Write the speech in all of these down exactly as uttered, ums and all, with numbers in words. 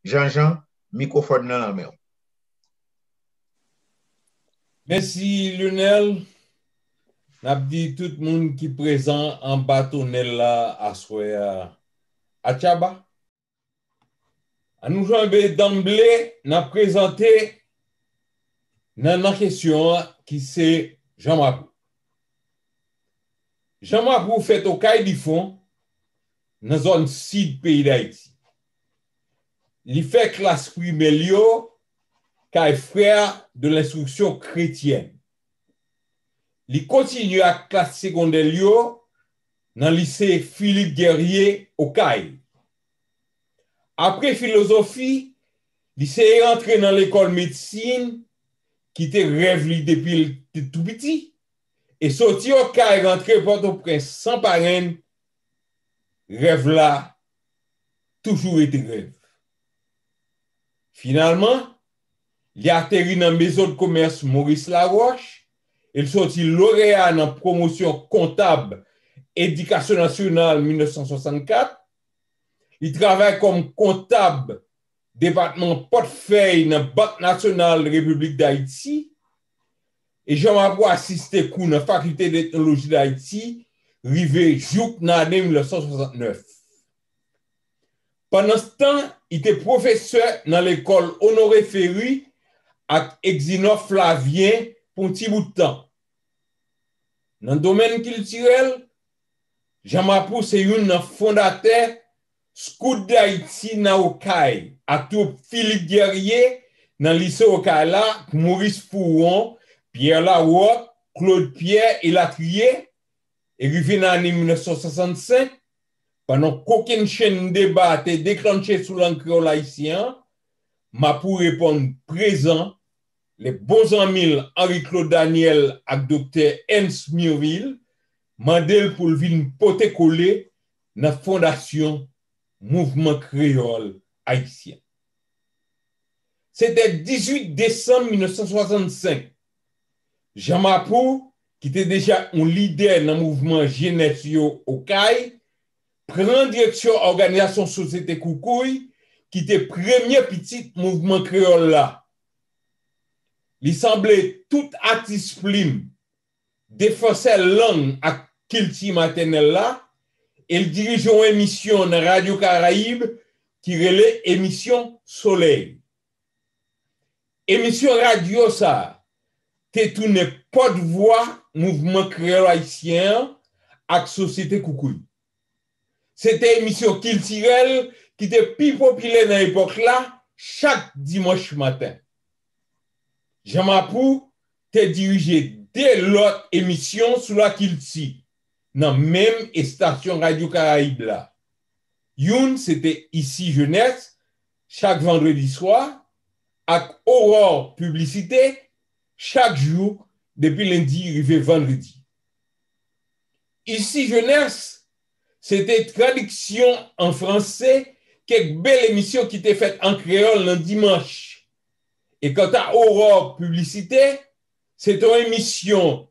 Jean Jean, mikwofòn nan nan men w. Mèsi, Lionel. N ap di tout moun ki prezan anba tonèl la aswè a, Atchaba. An nou janbe danble, n ap prezante nan nan kesyon an ki se Jan Mapou. Jan Mapou fèt Okay Difon, nan zòn sid peyi Dayiti. Li fè klas primè l yo kay Frères de l'Instruction Chrétienne. Li kontinye ak klas segondè l yo nan lise Philippe Guerrier Okay. Apre filozofi, li seye rantre nan lekòl medsin ki te rèv li depi l te tou piti, e soti Okay rantre Pòtoprens san parenn, rèv la toujou rete rèv. Finalman, li ateri nan Maison de Commerce Maurice Laroche e l soti loreya nan pwomosyon kontab Edikasyon Nasyonal mil nèf san swasannkat. Li travay kòm kontab depatman pòtfèy nan Bank Nasyonal Repiblik Dayiti e Jan Mapou asiste kou nan Fakilte d'Etnoloji Dayiti rive jouk nan ane mil nèf san swasantnèf. Pandansetan, li te pwofesè nan lekòl Honoré Ferry ak Exinov Flavien pou yon ti bout tan. Nan domèn kiltirèl, Jan Mapou se youn nan fondatè Scout Dayiti nan Okay, ak twoup Philippe Guerrier nan lise Okay la, Maurice Fouron, Pierre Larocque, Claude Pierre, elatriye, e rive nan ane mil nèf san swasannsenk, pandan kokennchenn deba te deklanche sou lang kreyòl ayisyen an, Mapou reponn prezan lè bon zanmi l Henri Claude Daniel ak Doktè Ernst Mirville mande l pou l vin pote kole nan fondasyon Mouvman Kreyòl Ayisyen. Se te dizuit desanm mil nèf san swasannsenk. Jan Mapou, ki te deja yon lidè nan mouvman jenès yo Okay, pran direksyon òganizasyon Sosyete Koukouy, ki te premye pitit mouvman kreyòl la. Li sanble tout atis plim, defansè lang ak kilti matènèl la, e l dirije yon emisyon nan Radyo Karayib ki rele Emisyon Solèy. Emisyon radyo sa a te tounen pòtvwa mouvman kreyòl ayisyen an ak Sosyete Koukouy. Se te emisyon kiltirèl ki te pi popilè nan epòk la, chak dimanch maten. Jan Mapou te dirije de lòt emisyon sou lakilti nan menm estasyon Radyo Karayib la. Youn se te Ici Jeunesse, chak vandredi swa, ak Aurore Publicité, chak jou, depi lendi rive vandredi. Ici Jeunesse, se te tradiksyon an franse kèk bèl emisyon ki te fèt an kreyòl nan dimanch. E kanta Aurore Publicité, se te yon emisyon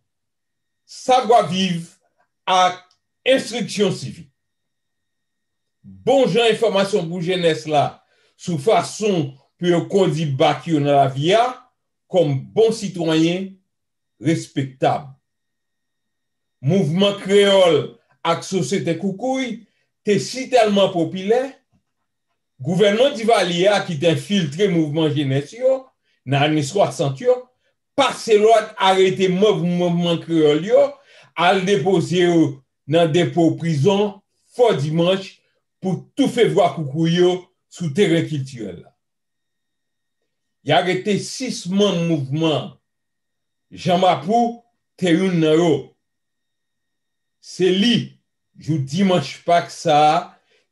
savwaviv ak enstriksyon sivik. Bon jan enfòmasyon pou jenès la sou fason pou yo kondi bak yo nan lavi a kòm bon sitwayen respektab. Mouvman kreyòl ak Sosyete Koukouy te sitèlman popilè, gouvènman Divalye a ki te enfiltre mouvman jenès yo nan ane swasant yo, pase lòd arete manm mouvman kreyòl yo, al depoze yo nan depo prizon Fò Dimanch pou toufe vwa koukouy yo sou teren kiltirèl la. Y arete sis manm mouvman an. Jan Mapou te youn nan yo. Se li, jou dimanch Pak sa a,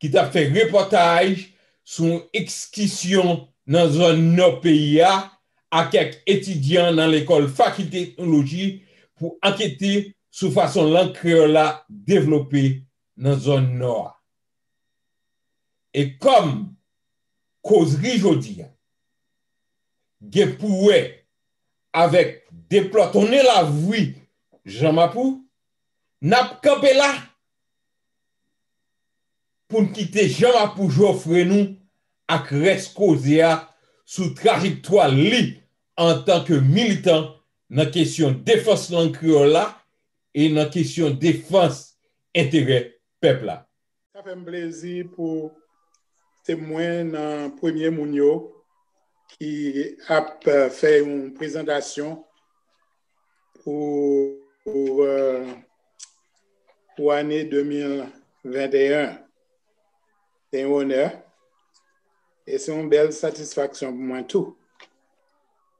ki t ap fè repòtaj sou yon ekskisyon nan zòn nò peyi a ak kèk etidyan nan lekòl Fakilte Etnoloji pou ankete sou fason lang kreyòl la devlope nan zòn nò a. E kòm kozri jodi a gen pou wè avèk deplòtonnen lavi Jan Mapou, n ap kanpe la pou n kite Jan Mapou jofre nou ak rès koze a sou trajektwa li antanke militan nan kesyon defans lang kreyòl la e nan kesyon defans enterè pèp la. Sa fè m plezi pou se mwen nan premye moun yo ki ap fè yon prezantasyon pou, pou, euh, pou ane de mil venteyen. Se yon onè e se yon bèl satisfaksyon pou mwen tou.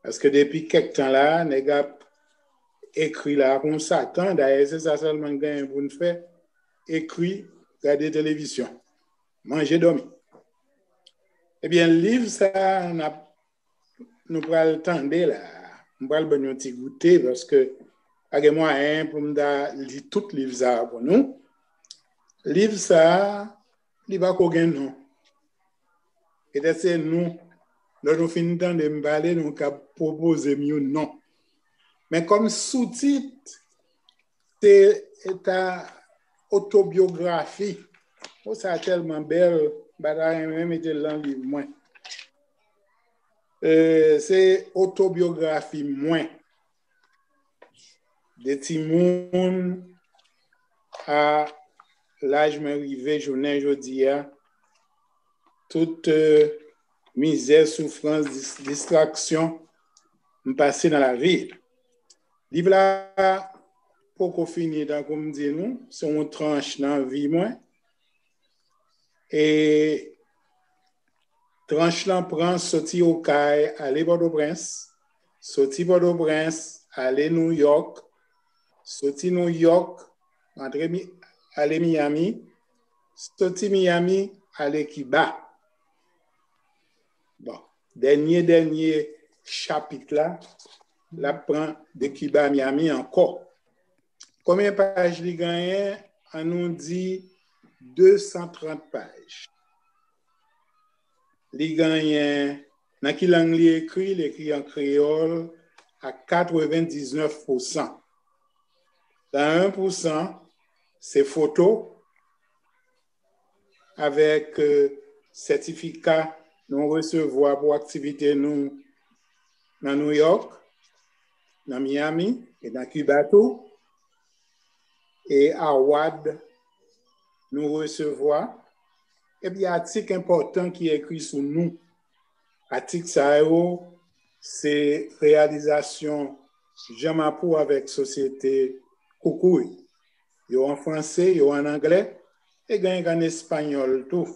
Paske depi kèk tan la, nèg ap ekri la kon Satan. Dayè, se sa sèlman n genyen pou n fè, ekri, gade televizyon, manje, dòmi. Ebyen, liv sa a n ap, nou pral tande la, m pral ban n yon ti goute, paske pa gen mwayen pou m ta li tout liv sa a pou nou. Liv sa a, li pa ko gen non. Petèt se nou, lè nou fin tande m pale, nou kab pwopoze m yon non. Men kòm soutit, se ta otobyografi. Mo sa a tèlman bèl, m pa ta renmen mete l nan liv mwen. E, se otobyografi mwen. De timoun a laj mwen rive jounen jodi a, tout, euh, mizè, soufrans, dis-, distraksyon m pase nan lavi. Liv la poko fini, tankou m di nou, se yon tranch nan vi mwen. E tranch lan pran soti Okay ale Pòtoprens, soti Pòtoprens ale Nouyòk, soti Nouyòk antre Mi-, ale Miami, soti Miami ale Kiba. Bon, dènye, dènye chapit la, l ap pran de Kiba a Miami ankò. Konbyen paj li genyen? Ann nou di de san trant paj. Li genyen, nan ki lang li ekri? Li ekri an kreyòl a katrevendiznèf pousan. Nan en pousan, se foto avèk, euh, sètifika nou resevwa pou aktivite nou nan Nouyòk, nan Miami e nan Kiba tou, e award nou resevwa, epi atik enpòtan ki ekri sou nou. Atik sa yo, se reyalizasyon Jan Mapou avèk Sosyete Koukouy. Yo an franse, yo an anglè, e genyen k an espanyòl tou.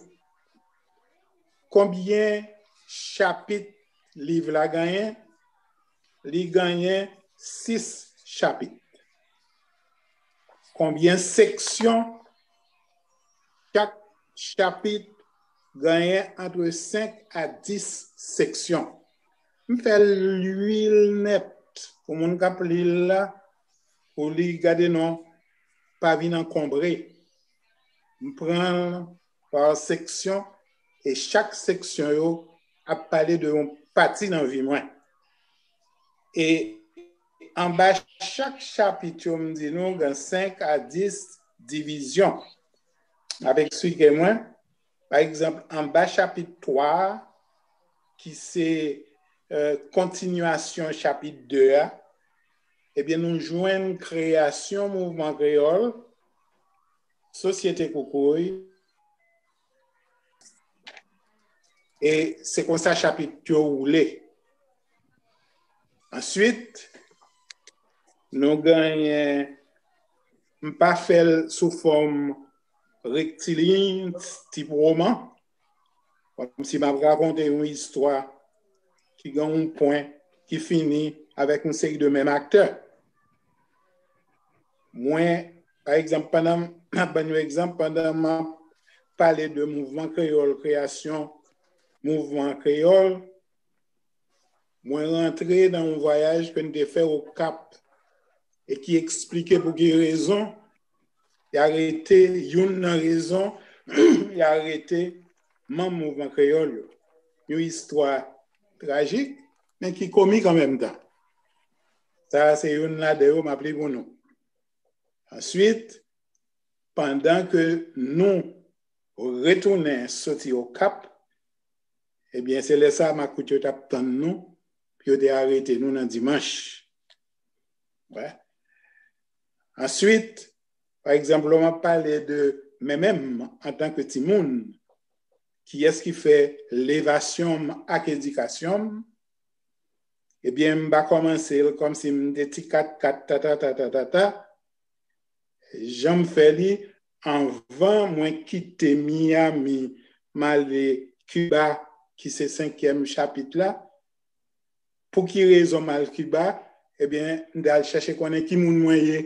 Konbyen chapit liv la genyen? Li genyen sis chapit. Konbyen seksyon? Chak chapit genyen antre senk a dis seksyon. M fè l uit pou moun k ap li l la, pou li gade non pa vin ankonbre. M pran l pa seksyon, e chak seksyon yo ap pale de yon pati nan vi mwen. E anba chak chapit yo, m di nou, gen senk a dis divizyon. M ap eksplike mwen. Pa egzanp, anba chapit twa a, ki se, euh, kontinyasyon chapit de a, ebyen, nou jwenn kreyasyon Mouvman Kreyòl, Sosyete Koukouy, e se konsa chapit yo woule. Answit, nou genyen, m pa fè l sou fòm rektiliy, tip woman, kòmsi m ap rakonte yon istwa ki gen yon pwen ki fini avèk yon seri de menm aktè. Mwen, pa egzanp, pandan m ap ban yon egzanp, pandan m ap pale de Mouvman Kreyòl, kreyasyon Mouvman Kreyòl, mwen rantre nan yon vwayaj ke n te fè Okap e ki eksplike pou ki rezon y arete, youn nan rezon y arete manm Mouvman Kreyòl yo. Yon istwa trajik, men ki komik an menm tan. Sa a se youn ladan yo m ap li pou nou. Answit, pandan ke nou retounen soti Okap, Ebyen, se lè sa a makout yo t ap tann nou pou yo te arete nou nan dimanch. Wè. Answit, pa egzanp, lè m ap pale de mwen menm antanke timoun, kiyès ki fè levasyon m ak edikasyon m, ebyen, m pa kòmanse l kòmsi m te ti katkat, ta, ta, ta, ta, ta, ta. Jan m fè li, anvan mwen kite Miami, m ale Kiba, ki se senkyèm chapit la. Pou ki rezon m al Kiba? Ebyen, m te al chèche konnen ki moun mwen ye,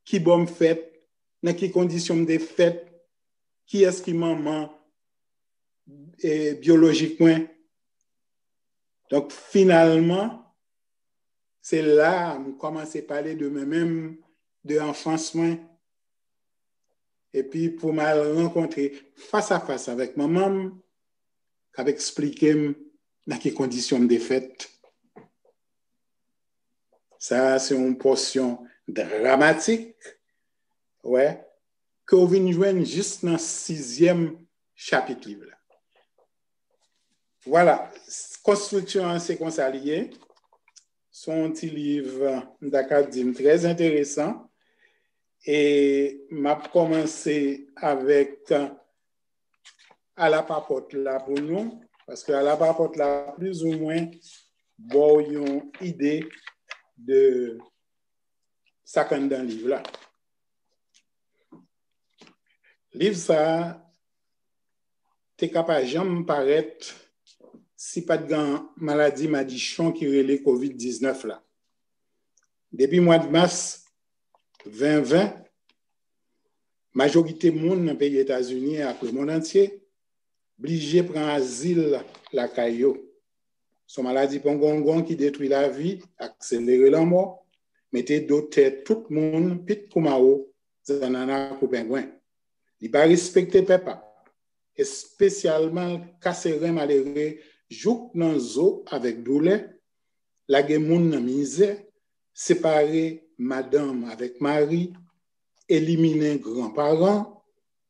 ki bò m fèt, nan ki kondisyon m te fèt, kiyès ki manman, e, byolojik mwen. Donk, finalman, se la a m kòmanse pale de mwen menm, de anfans mwen. Epi pou m al rankontre fas a fas avèk manman m, k ap eksplike m nan ki kondisyon m te fèt. Sa a se yon pòsyon dramatik, wè, ke w vin jwenn jis nan sizyèm chapit liv la. Vwala, konstriksyon an se konsa li ye. Se yon ti liv, m ta ka di m, trè enteresan. E m ap kòmanse avèk alapapòt la pou nou, paske alapapòt la, plizoumwen, ba w yon ide de sa k anndan liv la. Liv sa a te ka pa janm parèt si pa t gen maladi madichon ki rele kovid diznèf la. Depi mwa mas ven ven, majorite moun nan peyi Etazini ak lemonn antye blije pran azil lakay yo. Se yon maladi pongongon ki detwi lavi, akselere lanmò, mete do tè tout moun, pit kou mawo, zannanna kou pengwen. Li pa respekte pèp ap, espesyalman l kase ren malere jouk nan zo avèk doulè, lage moun nan mizè, separe madanm avèk mari, elimine granparan,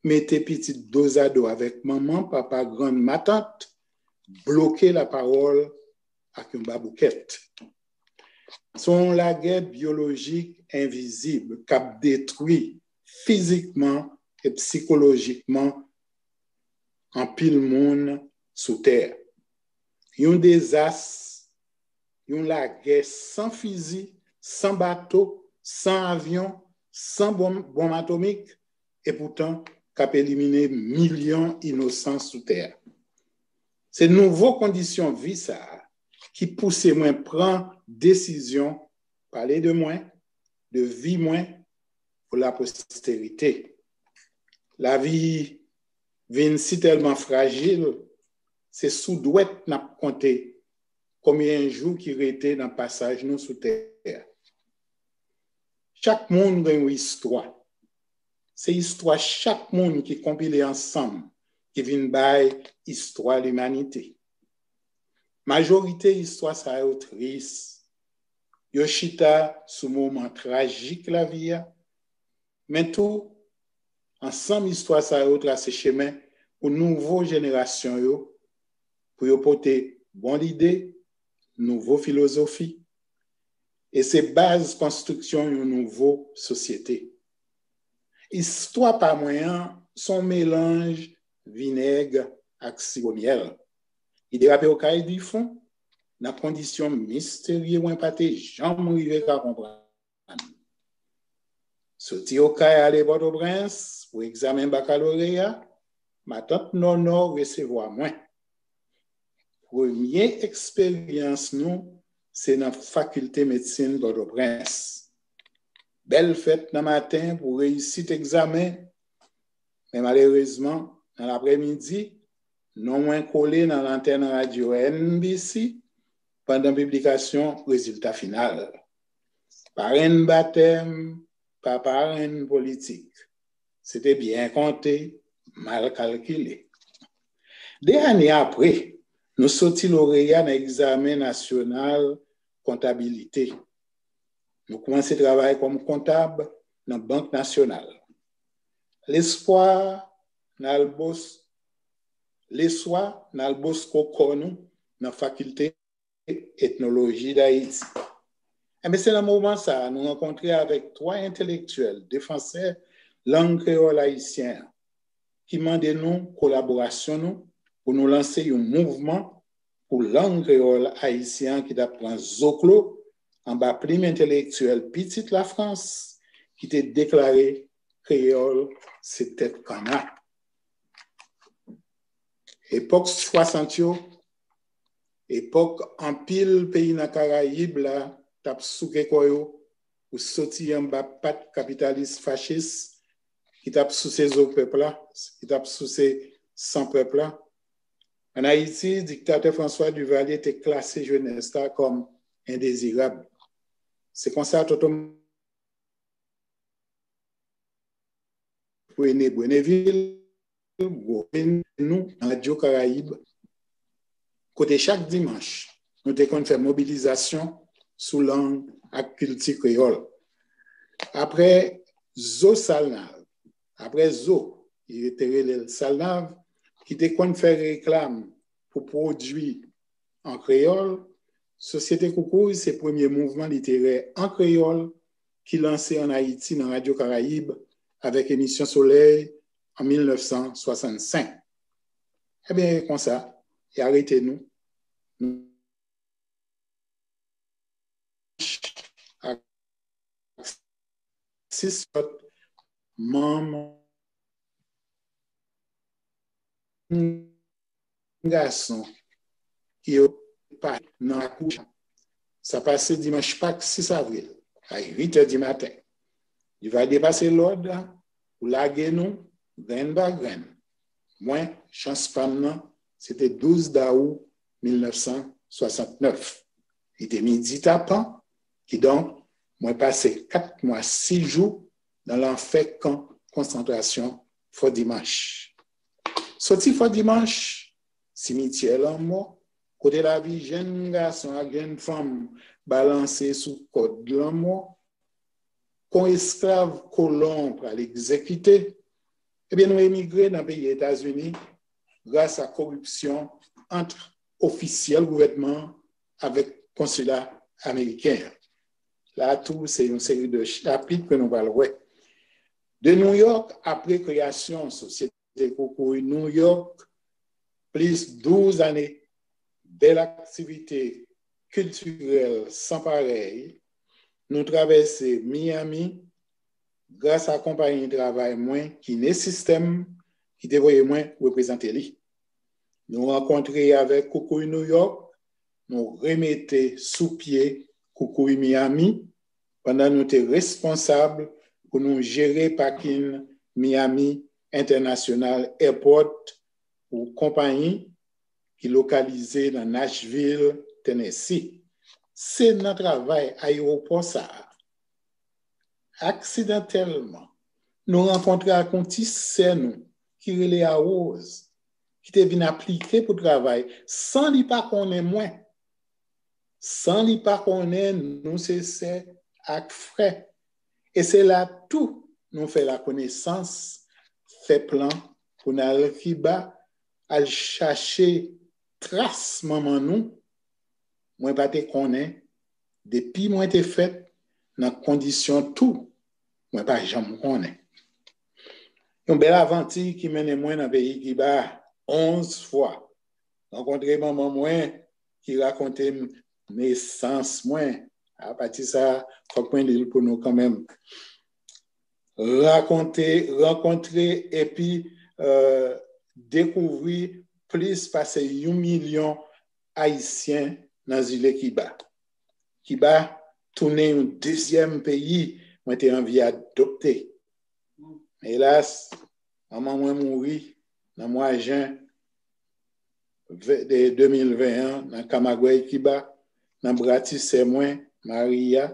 mete pitit dozado avèk manman, papa, grann, matant, bloke lapawòl ak yon baboukèt. Se yon lagè byolojik envizib k ap detwi fizikman e sikolojikman anpil moun sou tè. Yon dezas, yon lagè san fizi, san bato, san avyon, san bonm, bonm atomik, epoutan k ap elimine milyon inosan sou tè a. Se nouvo kondisyon vi sa a ki pouse mwen pran desizyon pale de mwen, de vi mwen, pou laposterite. Lavi vin sitèlman frajil, se sou dwèt n ap konte konbyen jou ki rete nan pasaj nou sou tè a. Chak moun gen yon istwa. Se istwa chak moun ki konpile ansanm ki vin bay istwa limanite. Majorite istwa sa yo tris. Yo chita sou moman trajik lavi a, men tou, ansanm istwa sa yo trase chemen pou nouvo jenerasyon yo, pou yo pote bon lide, nouvo filozofi, e se baz konstriksyon yon nouvo sosyete. Istwa pa mwen an se yon melanj vinèg ak siwo myèl. Li derape Okay Difon nan kondisyon misterye mwen pa te janm rive ka konprann. Soti Okay ale Pòtoprens pou egzamen bakaloreya, matant Nònò resevwa mwen. Premye eksperyans nou se nan Fakilte Medsin Pòtoprens. Bèl fèt nan maten pou reyisit egzamen, men malerezman, nan laprèmidi, non mwen kole nan lantèn radyo N B C pandan piblikasyon rezilta final. Parenn batèm pa parenn politik. Se te byen konte, mal kalkile. De ane apre, nou soti loreya nan egzamen nasyonal kontabilite. Nou kòmanse travay kòm kontab nan Bank Nasyonal. Lespwa n al Bos-, Leswa, n al bosko kò nou nan Fakilte Etnoloji Dayiti. Enben, se nan moman sa a, nou rankontre avèk twa entelektyèl defansè lang kreyòl ayisyen an, ki mande nou kolaborasyon nou pou nou lanse yon mouvman pou lang kreyòl ayisyen an ki t ap pran zoklo anba plim entelektyèl pitit Lafrans ki te deklare kreyòl se tèt kanna. Epòk swasant yo, epòk anpil peyi nan Karayib la t ap souke kò yo pou soti anba pat kapitalis fachis ki t ap souse zo pèp la, ki t ap souse san pèp la. Ann Ayiti, diktatè François Duvalier te klase jenès la kòm endezirab. Se konsa, tonton René Breneville, gwo nou nan Radyo Karayib, kote chak dimanch, nou te konn fè mobilizasyon sou lang ak kilti kreyòl. Apre Zo Salnav, apre Zo, yo te rele l Salnav, ki te konn fè reklam pou pwodui an kreyòl, Sosyete Koukouy se premye mouvman literè an kreyòl ki lanse ann Ayiti nan Radyo Karayib avèk emisyon Solèy an mil nèf san swasannsenk. Ebyen, e konsa, y arete nou. Ak sis lòt manm gason ki yo pa nan lakou. Sa pase dimanch Pak sis avril, a uit è di maten. Li va depase lòd pou lage nou grenn pa grenn. Mwen, chans pa m nan, se te douz dawou mil nèf san swasantnèf. Li te midi tapan, kidonk, mwen pase kat mwa sis jou nan lanfè kan konsantrasyon Fò Dimanch. Soti Fò Dimanch, simityè lanmò, kote lavi jenn gason ak jenn fanm balanse sou kòd lanmò, kon esklav kolon pral egzekite, ebyen, nou emigre nan peyi Etazini gras a koripsyon ant ofisyèl gouvènman an avèk konsila ameriken an. La tou, se yon seri de chapit ke nou pral wè. De Nouyòk, apre kreyasyon Sosyete Koukouy Nouyòk, plis douz ane bèl aktivite kiltirèl san parèy, nou travèse Miami gras a konpayi travay mwen, Kinesystem, ki te voye mwen reprezante li. Nou rankontre avèk Koukouy Nouyòk, nou remete sou pye Koukouy Miami, pandan nou te responsab pou nou jere pakin Miami International Airport pou konpayi ki lokalize nan Nashville, Tennessee. Se nan travay ayewopò sa a, aksidantèlman, nou rankontre ak yon ti sè nou ki rele Awoz, ki te vin aplike pou travay san li pa konnen mwen, san li pa konnen nou se sè ak frè. E se la tou nou fè lakonesans, fè plan pou n al Kiba, al chache tras manman nou. Mwen pa te konnen, depi mwen te fèt, nan kondisyon tou, mwen pa janm konnen. Yon bèl avanti ki mennen mwen nan peyi Kiba onz fwa. Rankontre manman mwen ki rakonte m nesans mwen. Apati sa, fòk mwen li l pou nou kanmenm. Rakonte, rankontre epi, euh, dekouvri plis pase yon milyon Ayisyen nan zile Kiba. Kiba tounen yon dezyèm peyi mwen te anvi adopte. Elas, manman mwen mouri nan mwa jen ve-, de de mil ven an nan Kamagwèy, Kiba, nan bra ti sè mwen, Maria.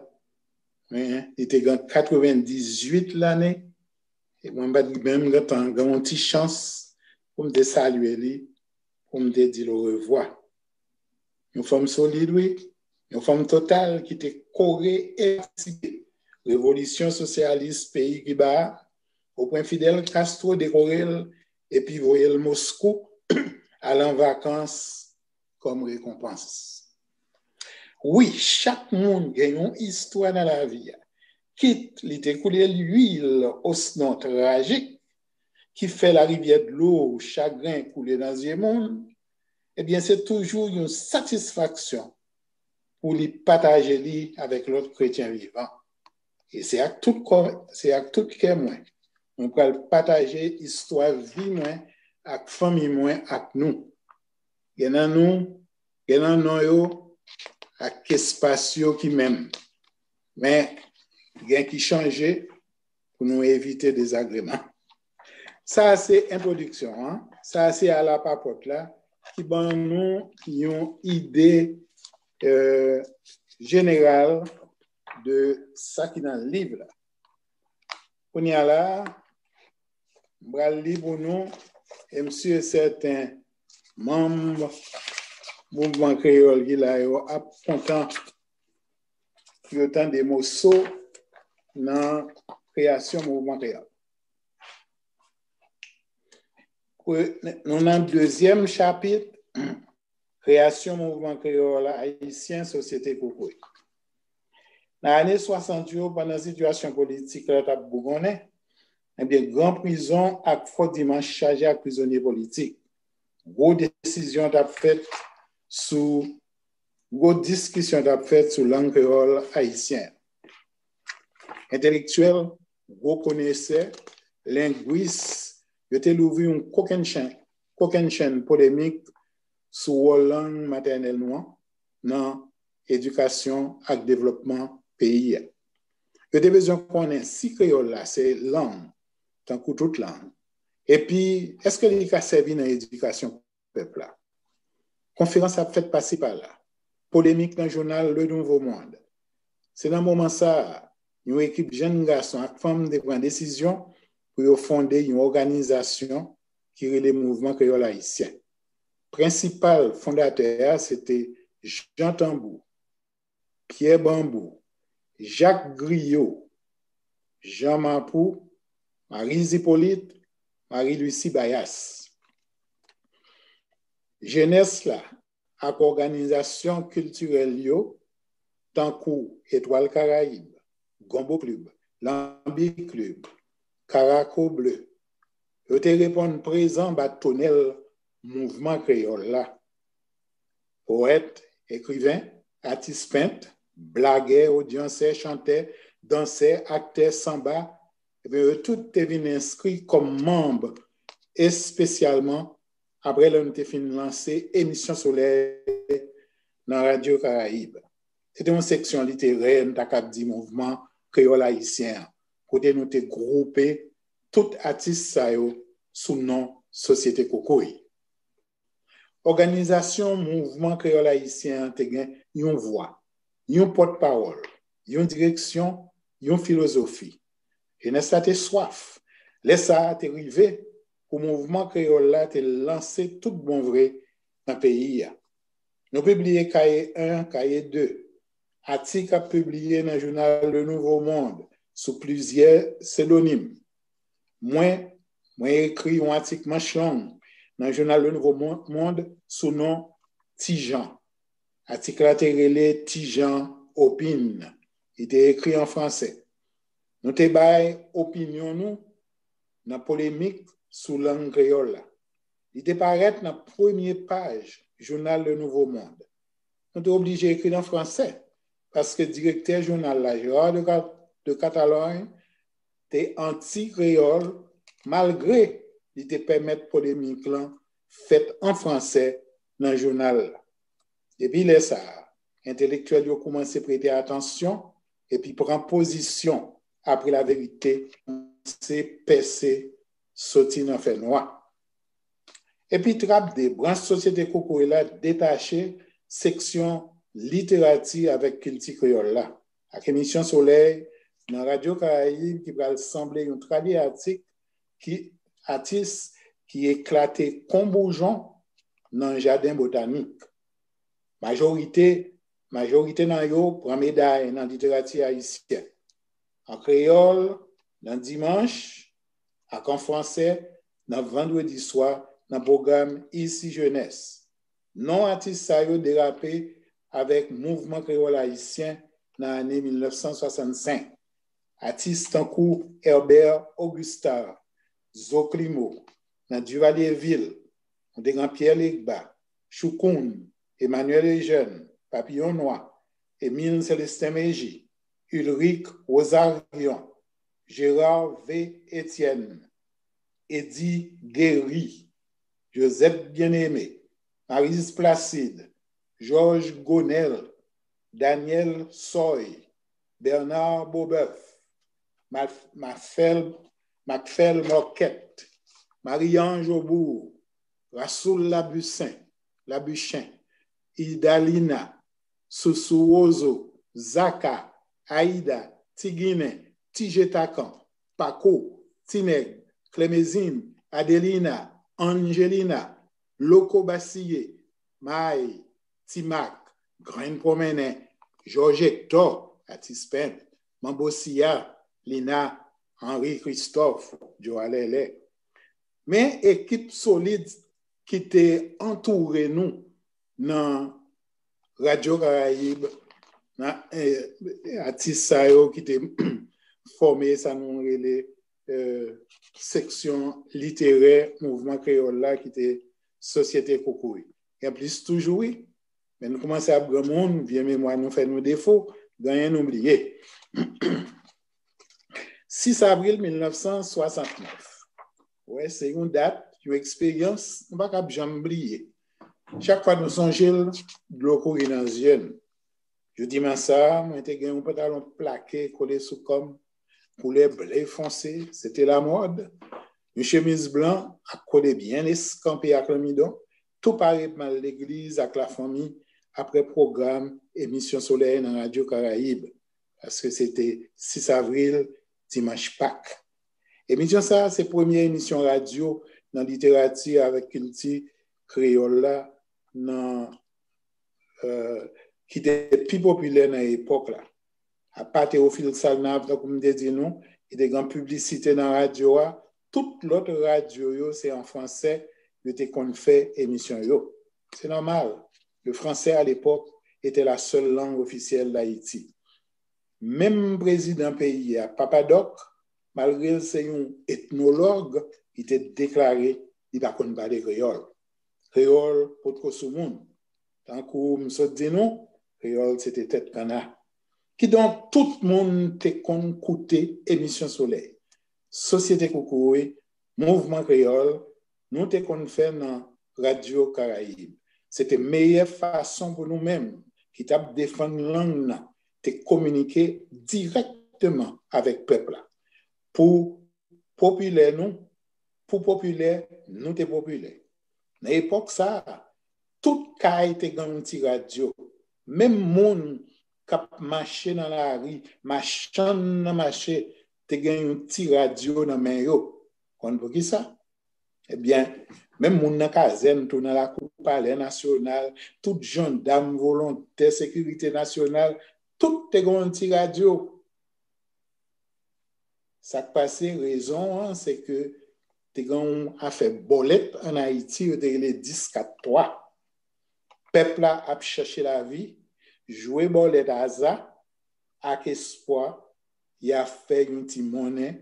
Men, li te gen katrevendizuit lane. E mwen, m pa t menm gentan gen yon ti chans pou m te salye li, pou m te di l orevwa. Yon fanm solid, wi. Yon fanm total ki te kore e patisipe revolisyon sosyalis peyi Kiba a, opwen Fidel Castro dekore l epi voye l Moskou al an vakans kòm rekonpans. Wi, chak moun gen yon istwa nan lavi a. Kit li te koule lwil osnon trajik, ki fè larivyè dlo chagren koule nan zye moun, ebyen, se toujou yon satisfaksyon pou li pataje li avèk lòt kretyen vivan. E se ak tout kò, se ak tout kè mwen, mwen pral pataje istwa vi mwen ak fanmi mwen, ak nou. Gen nan nou, gen nan non yo ak espas yo ki menm. Men, gen ki chanje pou nou evite dezagreman. Sa a se entwodiksyon an. Sa a se alapapòt la ki ban nou yon ide, euh, jeneral de sa ki nan liv la. Kounye a la, m pral li pou nou, e m si e sèten manm mouvman kreyòl ki la yo ap kontan pou yo tande moso nan kreyasyon mouvman kreyòl. Pre-, nou nan dezyèm chapit, kreyasyon mouvman kreyòl ayisyen, Sosyete Kokoye. Nan ane swasant yo, pandan sitiyasyon politik la t ap bougonnen, ebyen, gran prizon ak Fò Dimanch chaje ak prizonye politik. Gwo desizyon t ap fèt sou, gwo diskisyon t ap fèt sou lang kreyòl ayisyen. Entelektyèl, gwo konesè, lengwis, yo te louvri yon kokennchenn, kokennchenn polemik sou wòl lang matènèl nou an nan edikasyon ak devlòpman peyi a. Yo te bezwen konnen si kreyòl la se lang, tankou tout lang, epi èske li ka sèvi nan edikasyon pèp la. Konferans ap fèt pasi pala. Polemik nan jounal Le Nouveau Monde. Se nan moman sa a, yon ekip jèn gason ak fanm te pran desizyon pou yo fonde yon òganizasyon ki rele Mouvman Kreyòl Ayisyen. Prensipal fondatè a se te Jan Tanbou, Pyè Banbou, Jak Griyo, Jan Mapou, Mariz Ipolit, Mari Lisi Bayas. Jenès la ak òganizasyon kiltirèl yo, tankou Etwal Karayib, Gonbo Klib, Lanbi Klib, Karako Ble, yo te reponn prezan ba tonèl mouvman kreyòl la. Powèt, ekriven, atis pent, blagè, odyansè, chantè, dansè, aktè sanba, ebyen, yo tout te vin enskri kòm manm, espesyalman apre lè nou te fin lanse Emisyon Solèy nan Radyo Karayib. Se te yon seksyon literè, nou ta kab di mouvman kreyòl ayisyen an, kote nou te gwoupe tout atis sa yo sou non Sosyete Kokoy. Òganizasyon mouvman kreyòl ayisyen an te gen yon vwa, yon pòtpawòl, yon direksyon, yon filozofi. Jenès la te swaf. Lè sa a te rive pou mouvman kreyòl la te lanse tout bon vre nan peyi a. Nou pibliye kaye en, kaye de. Atik ap pibliye nan jounal Le Nouveau Monde sou plizyè psedonim. Mwen, mwen ekri yon atik manch long nan jounal Le Nouveau Mon-, Monde sou non Ti Jan. Atik la te rele Ti Jan Opine. Li te ekri an fransè. Nou te bay opinyon nou nan polemik sou lang kreyòl la. Li te parèt nan premye paj jounal Le Nouveau Monde. Nou te oblije ekri l an fransè, paske direktè jounal la, Gérard de Ca-, de Catalogne, te anti-kreyòl, malgre li te pèmèt polemik lan fèt an fransè nan jounal la. Depi lè sa a, entelektyèl yo koumanse prete atansyon epi pran pozisyon apre laverite koumanse pèse soti nan fènwa. Epi trap de, branch Sosyete Kokoye la detache seksyon literati avèk kilti kreyòl la, ak Emisyon Solèy nan Radyo Karayib ki pral sanble yon trali atik ki, atis ki eklate kon boujon nan jaden botanik. Majorite, majorite nan yo pran meday nan literati ayisyen. An kreyòl, nan Dimanch, ak an fransè, nan Vandredi Swa, nan pwogram Isi Jenès. Non atis sa yo derape avèk mouvman kreyòl ayisyen nan ane mil nèf san swasannsenk. Atis tankou Herbert Augustar, Zoklimo, nan Duvalier Ville, nou te gen Pierre Legba, Choukoun, Emmanuel Eugène, Papillon Nwa, Émile Célestin Mégie, Ulric Rosarion, Gérard V. Etienne, Eddy Guéry, Josette Bien-Aimé, Maryse Placide, Georges Gonel, Daniel Soy, Bernard Beaubœuf, Macfel Morquet, Marie-Ange Aubour, Rasoul Labuchin, Idalina, Sousou Wozo, Zaka, Aida, Ti Ginen, Ti Jetakan, Pako, Ti Nèg, Klemezin, Adelina, Anjelina, Loko Basiye, May, Ti Mak, Grenn Pwomennen, Jòj Ektò, atis pent, Manbo Siya, Lina, Henri Christophe, Djo Alèlè. Men ekip solid ki te antoure nou nan Radyo Karayib, nan atis sa yo ki te fòme sa nou rele seksyon literè mouvman kreyòl la ki te Sosyete Koukouy. Gen plis toujou wi, men nou kòmanse ap granmoun, vye memwa nou fè nou defo, gen anyen nou bliye. Sis avril mil nèf san swasantnèf. Wè, se yon dat, yon eksperyans nou pa kab janm bliye. Chak fwa nou sonje l, dlo kouri nan zye n. Jou dimanch sa a, mwen te gen yon pantalon plake kole sou kò m, koulè ble fonse, se te lamòd. Yon chemiz blan ak kole byen eskanpe ak lanmidon, tou pare pou m al legliz ak lafanmi apre pwogram emisyon Solèy nan Radyo Karayib, paske se te sis avril, dimanch Pak. Emisyon sa a se premye emisyon radyo nan literati avèk kilti kreyòl la nan ki te pi popilè nan epòk la. Apa Théophile Salnav, tankou m te di nou, ki te gen piblisite nan radyo a, tout lòt radyo yo se an fransè yo te konn fè emisyon yo. Se nòmal, le français à l'époque était la seule langue officielle d'Haïti. Menm prezidan peyi a, Papa Dòk, malgre l se yon etnològ, li te deklare li pa konn pale kreyòl. Kreyòl potko sou moun. Tankou m sot di nou, kreyòl se te tèt kanna. Kidonk, tout moun te konn koute emisyon Solèy, Sosyete Koukouy, Mouvman Kreyòl, nou te konn fè nan Radyo Karayib. Se te meyè fason pou nou menm ki t ap defann lang nan te kominike dirèkteman avèk pèp la. Pou popilè nou, pou popilè, nou te popilè. Nan epòk sa a, tout kay te gen yon ti radyo. Menm moun k ap mache nan lari, machann nan mache, te gen yon ti radyo nan men yo. Konn poukisa? Ebyen, menm moun nan kazèn tou, nan lakou Palè Nasyonal, tout jandam, volontè sekirite nasyonal, tout te gen yon ti radyo. Sa k pase, rezon an, se ke te gen yon afè bòlèt ann Ayiti, yo te rele dis kat twa. Pèp la ap chache lavi, jwe bòlèt aza ak espwa y a fè yon ti monnen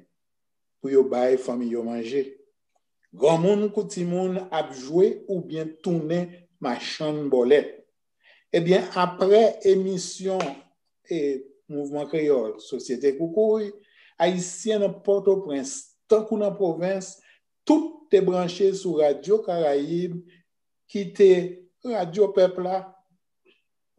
pou yo bay fanmi yo manje. Granmoun kou timoun ap jwe oubyen tounen machann bòlèt. Ebyen, apre emisyon e Mouvman Kreyòl, Sosyete Koukouy, Ayisyen nan Pòtoprens, tankou nan pwovens, tout te branche sou Radyo Karayib, ki te radyo pèp la,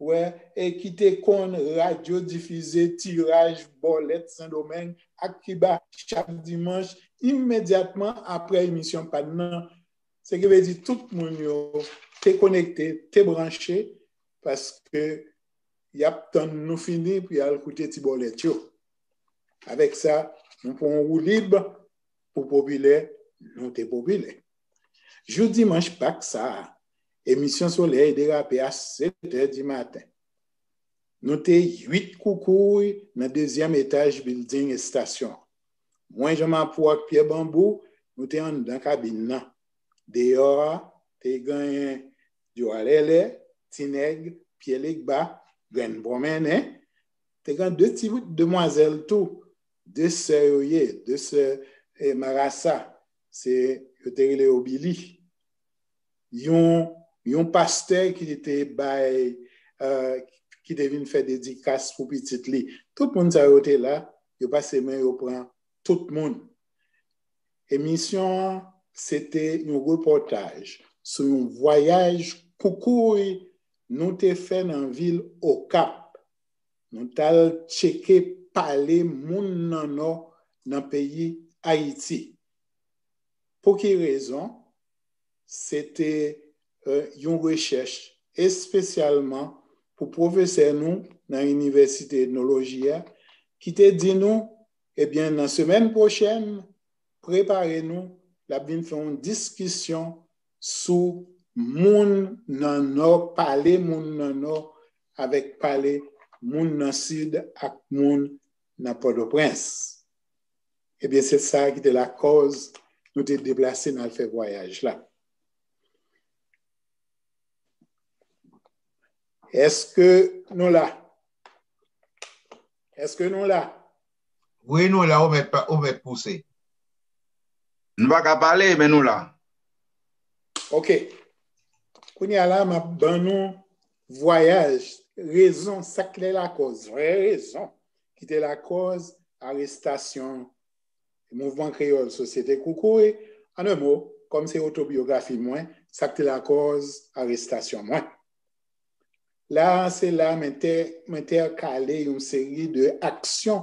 wè, e ki te konn radyo difize tiraj bòlèt Sendomeng ak Kiba chak dimanch, imedyatman apre emisyon pa n nan. Se ki vle di tout moun yo te konekte, te branche, paske y ap tann nou fini pou y al koute ti bòlèt yo. Avèk sa, nou pran yon woulib pou popilè, nou te popilè. Jou dimanch Pak sa a, emisyon Solèy derape a sèt è di maten. Nou te uit koukouy nan dezyèm etaj bilding estasyon an. Mwen, Jan Mapou ak Pyè Banbou, nou te anndan kabin nan. Deyò a, te genyen Dyo Alèlè, Ti Nèg, Pye Legba, Grenn Pwonmennen. Te gen de ti demwazèl tou, de sè yo ye, de sè eh, Marasa. Se, yo te rele yo Bili. Yon, yon pastè ki te bay, eh, ki te vin fè dedikas pou pitit li. Tout moun sa yo te la, yo pase men yo pran tout moun. Emisyon an, se te yon repòtaj sou yon vwayaj koukouy nou te fè nan vil Okap. Nou t al tcheke pale moun nan Nò nan peyi Ayiti. Pou ki rezon? Se te eh, yon rechèch espesyalman pou pwofesè nou nan Inivèsite Etnoloji a, ki te di nou, ebyen, nan semèn pwochèn, prepare nou, l ap vin fè yon diskisyon sou moun nan Nò, pale moun nan Nò avèk pale moun nan Sid ak moun nan Pòtoprens. Ebyen, se sa ki te lakòz nou te deplase n al fè vwayaj la. Èske nou la? Èske nou la? Wi, nou la, ou mèt, pa- ou mèt pouse. Nou pa ka pale, men nou la. Ok. Kounye a la, m ap ban nou vwayaj, rezon, sa k te lakòz, vrè rezon ki te lakòz arestasyon Mouvman Kreyòl Sosyete Koukouy. An en mo, kòm se otobiyografi mwen, sa k te lakòz arestasyon mwen. La, se la m entè- m entèkale yon seri de aksyon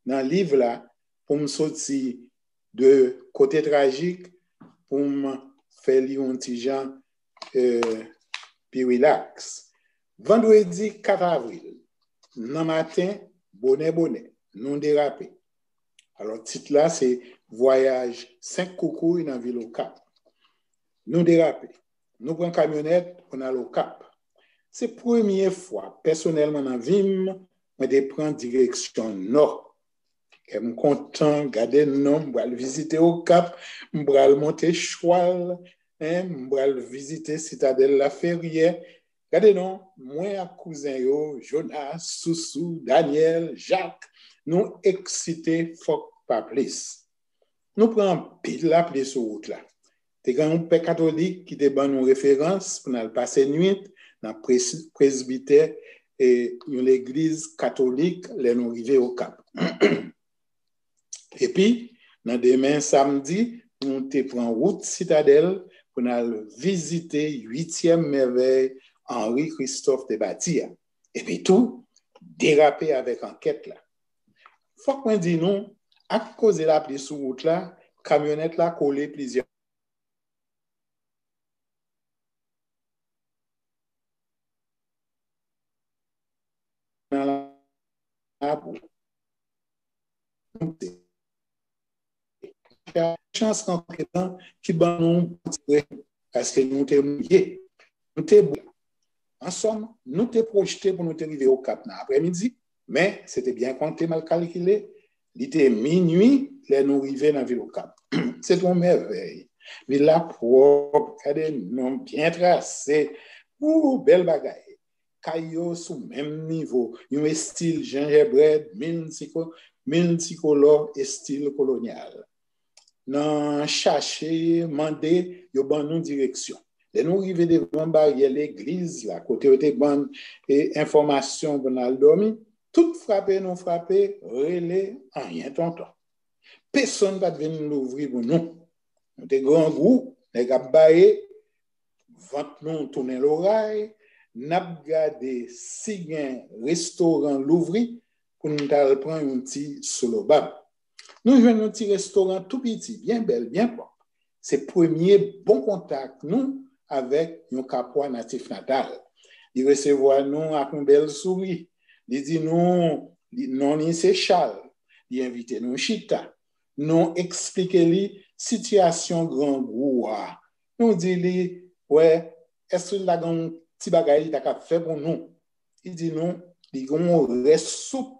nan liv la pou m soti de kote trajik pou m fè li yon ti jan eh, pi rilaks. Vandredi kat avril, nan maten, bonè bonè, nou derape. Alò, tit la se Vwayaj senk Koukouy nan vil Okap. Nou derape. Nou pran kamyonèt pou n al Okap. Se premye fwa, pèsonèlman nan vi m, mwen te pran direksyon nò. Kè m kontan, gade non, m pral vizite Okap, m pral monte chwal, en, m pral vizite Sitadèl Laferyè. Gade non, mwen ak kouzen yo, Jonas, Sousou, Daniel, Jak, nou eksite fòk pa plis. Nou pran anpil lapli sou wout la. Te gen yon pè katolik ki te ban nou referans pou n al pase nwit nan pres- presbitè e yon legliz katolik lè nou rive Okap. Epi, nan demen samdi, nou te pran wout Sitadèl pou n al vizite uityèm mèvèy Henri Christophe te bati a. Epi tou, derape avèk ankèt la. Fòk mwen di nou, ak koze lapli sou wout la, kamyonèt la kole plizyè nan labou. Chans rankontre lan ki ban nou yon bon ti pre, paske nou te mouye. Nou te bwè. An sòm, nou te pwojte pou nou te rive Okap nan aprèmidi, men se te byen konte, mal kalkile, li te minui lè nou rive nan vil Okap. Se te yon mèvèy. Vil la pwòp, gade non, byen trase. Wou, bèl bagay. Kay yo sou menm nivo, yon estil jenjèbrèd miltiko- miltikolò, estil kolonyal. Nan chache, mande, yo ban nou direksyon. Lè nou rive devan baryè legliz la, kote yo te ban n e, enfòmasyon pou n al dòmi, tout frape nou frape, rele, anyen tonton. Pesonn pa t vin louvri pou nou. Nou te grangou, nèg ap baye, vant nou tounen loray, n ap gade si gen restoran louvri pou n t al pran yon ti sou lobab. Nou jwenn yon ti restoran tou piti, byen bèl, byen pwòp. Se premye bon kontak nou avèk yon kapwa natif natal. Li resevwa nou ak yon bèl souri. Li di nou, li, non li se Chal. Li envite nou chita. Nou eksplike li sitiyasyon grangou a. Nou di li, wè, èske l ta gen yon ti bagay li ta kab fè pou nou? Li di nou, li gen yon rès soup.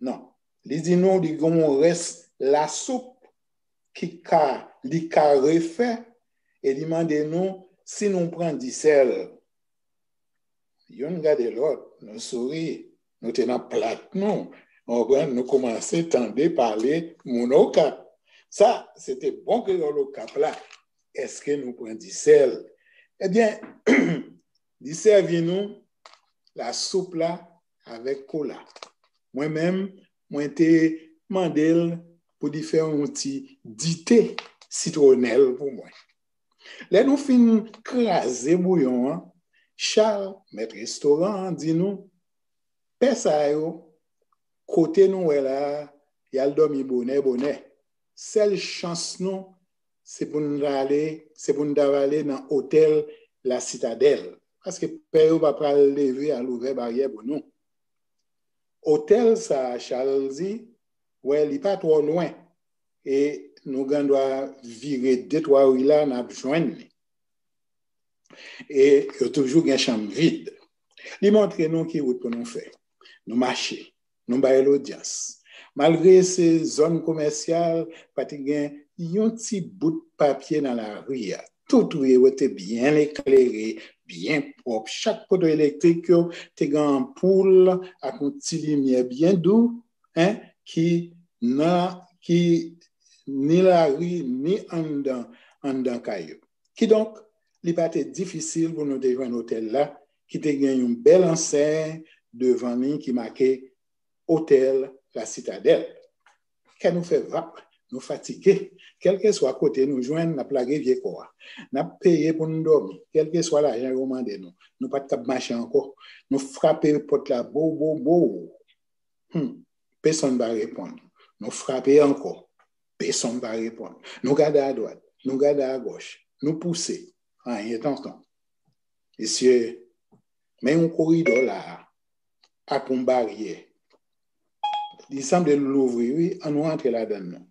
Non. Li di nou, li gen yon rès lasoup ki ka, li ka refè. e li mande nou si nou pran disèl. Youn gade lòt, nou souri, nou te nan plat nou, w konprann, nou kòmanse tande pale moun Okap. Sa, se te bon kreyòl Okap la. Èske nou pran disèl? Ebyen, li sèvi nou lasoup la avèk kola. Mwen menm, mwen te mande l pou li fè yon ti dite sitwonèl pou mwen. Lè nou fin kraze bouyon an, Chal, mèt restoran an, di nou, pè sa yo, kote nou wè la a, y al dòmi bonè bonè. Sèl chans nou, se pou n ale, se pou n ta ale nan otèl La Citadelle. Paske pè yo pa pral leve al ouvè baryè pou nou. Otèl sa a, Chal di, wè, li pa twò lwen. E nou gen dwa vire de twa ri la, n ap jwenn li. E yo toujou gen chanm vid. Li montre nou ki wout pou nou fè. Nou mache, nou bay lodyans. Malgre se zòn komèsyal, pa te gen yon ti bout papye nan lari a. Tout ri yo te byen eklere, byen pwòp. Chak poto elektrik yo te gen anpoul ak yon ti limyè byen dou, en, ki nan, ki ni lari, ni anndan, anndan kay yo. Kidonk, li pa te difisil pou nou te jwenn otèl la, ki te gen yon bèl ansèy devan li ki make Otèl La Citadelle. Kè nou fè vap, nou fatige. Kèlkeswa kote nou jwenn, n ap lage vye kò a. N ap peye pou n dòmi, kèlkeswa lajan yo mande nou. Nou pa t kab mache ankò. Nou frape pòt la, bow, bow, bow. Hmm. Pèsonn pa reponn. Nou frape ankò. Pèsonn pa reponn. Nou gade adwat, nou gade agòch, nou pouse. Anyen, tonton. Mesye, men yon koridò la a, ak yon baryè. Li sanble l louvri, wi, ann nou rantre ladan l non.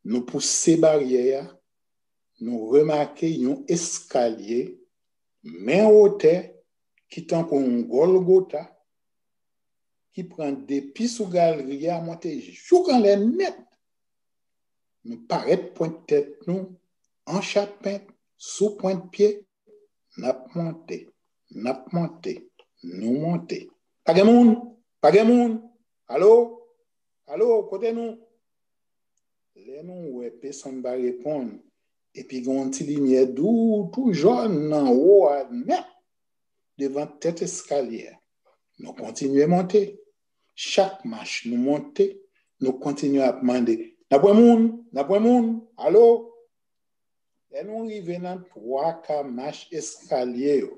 Nou pouse baryè a, nou remake yon eskalye, men wotè, ki tankou yon Gòlgota, ki pran depi sou galri a, monte jouk anlè nèt. Nou parèt pwent tèt nou, an chapent, sou pwent pye, n ap monte, n ap monte, nou monte. Pa gen moun, pa gen moun, alo, alo, kote nou? Lè nou wè pèsonn pa reponn, epi gen yon ti limyè dou, tou jòn nan wo a nèt, devan tèt eskalye a. Nou kontinye monte. Chak mach nou monte, nou kontinye ap mande, n ap wè moun, n ap wè moun, alo? Lè nou rive nan twa ka mach eskalye yo,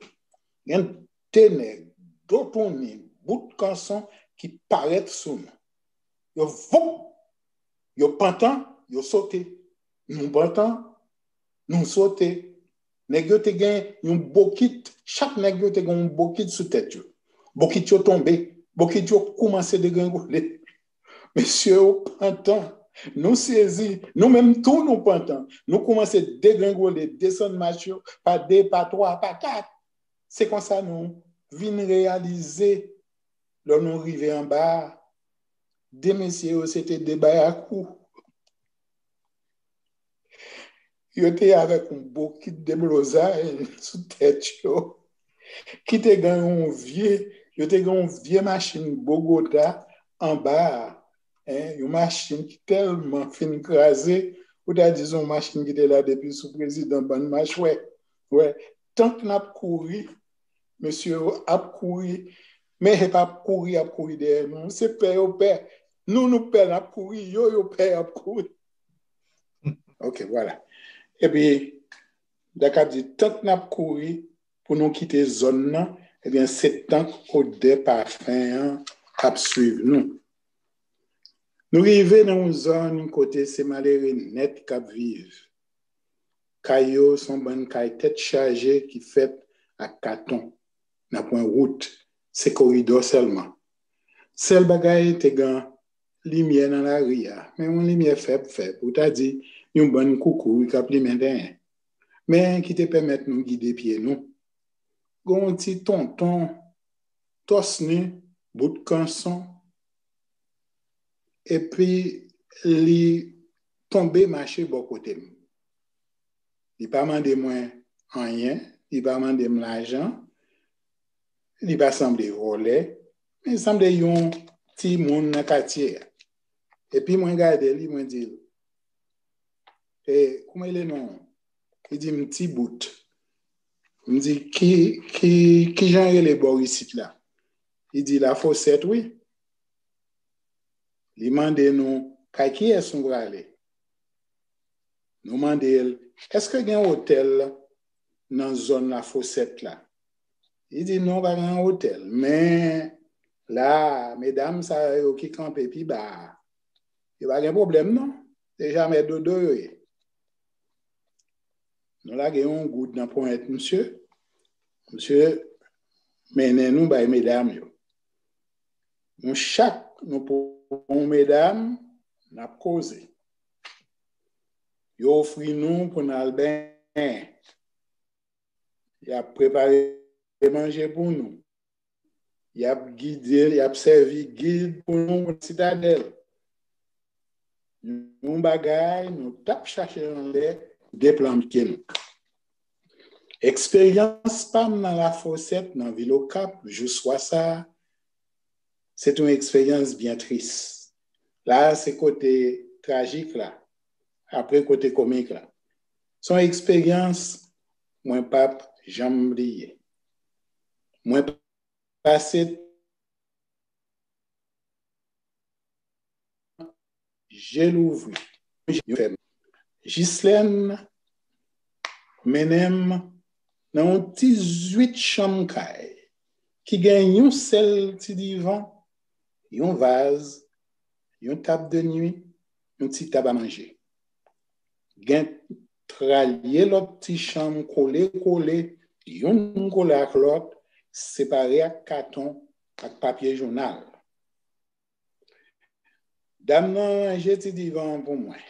gen de nèg, do tounen, bout kanson ki parèt sou nou. Yo voup! Yo pantan, yo sote. Nou pantan, nou sote. Nèg yo te gen yon bokit, chak nèg yo te gen yon bokit sou tèt yo. Bokit yo tonbe, bokit yo koumanse degrengole. Mesye yo pantan, nou sezi, nou menm tou nou pantan. Nou koumanse degrengole, desann mach yo, pa de, pa twa, pa kat. Se konsa nou vin reyalize, lè nou rive anba a, de mesye yo se te de bayakou. Yo te avèk yon bokit deblozay sou tèt yo, ki te gen yon vye, yo te gen yon vye machin Bogota anba a, en, yon machin ki tèlman fin kraze, ou ta di se yon machin ki te la depi sou prezidan Bann Machwè. Wè, tank n ap kouri, mesye yo ap kouri, men e p ap kouri, ap kouri dèyè nou. Se pè yo pè. Nou, nou pè, n ap kouri. Yo, yo pè, y ap kouri. Ok, vwala. Epi, m ta ka di, tank n ap kouri pou nou kite zòn nan, ebyen, se tank odè pafen an k ap swiv nou. Nou rive nan yon zòn kote se malere nèt k ap viv. Kay yo se yon bann kay tèt chaje ki fèt ak katon. Nan pwen wout, se koridò sèlman. Sèl bagay, te gen limyè nan lari a, men yon limyè fèb fèb, ou ta di yon bann koukouy k ap limen tenyen, men ki te pèmèt nou gide pye nou. Gen yon ti tonton, tòs ni, bout kanson, epi li tonbe mache bò kote m. Li pa mande mwen anyen, li pa mande m lajan, li pa sanble vòlè, men li sanble yon timoun nan katye a. Epi mwen gade li, mwen di l, "E, kòman rele non?" Li di m Ti Bout. M di, "Ki, ki, ki jan rele bò isit la?" Li di, "Lafosèt, wi." Li mande nou, "Kay kiyès nou prale?" Nou mande l, "Èske gen otèl nan zòn Lafosèt la?" Li di, "Non, pa gen otèl. Men la, medam sa yo ki kanpe pi ba a, yo pa gen pwoblèm, non. Se jamè dodo yo ye." Nou lage yon goud nan ponyèt misye. Misye mennen nou bay medam yo. Nou chak, nou pran yon medam, n ap koze. Yo ofri nou pou n al benyen. Y ap prepare manje pou nou. Y ap gide, y ap sèvi gid pou nou nan Sitadèl. Yon bagay nou t ap chache anlè, deplanke nou. Eksperyans pa m nan Lafosèt, nan vil Okap, jou swa sa a, se t yon eksperyans byen tris. La a, se kote trajik la, apre kote komik la. Se yon eksperyans mwen p ap janm bliye. Mwen pase je louvri, je fèmen. Jislèn mennen m nan yon ti zwit chanm kay ki gen yon sèl ti divan, yon vaz, yon tab de nwi, yon ti tab a manje. Gen tralye lòt ti chanm kole kole, youn kole ak lòt, separe ak katon ak papye jounal. Dam nan ranje ti divan an pou mwen.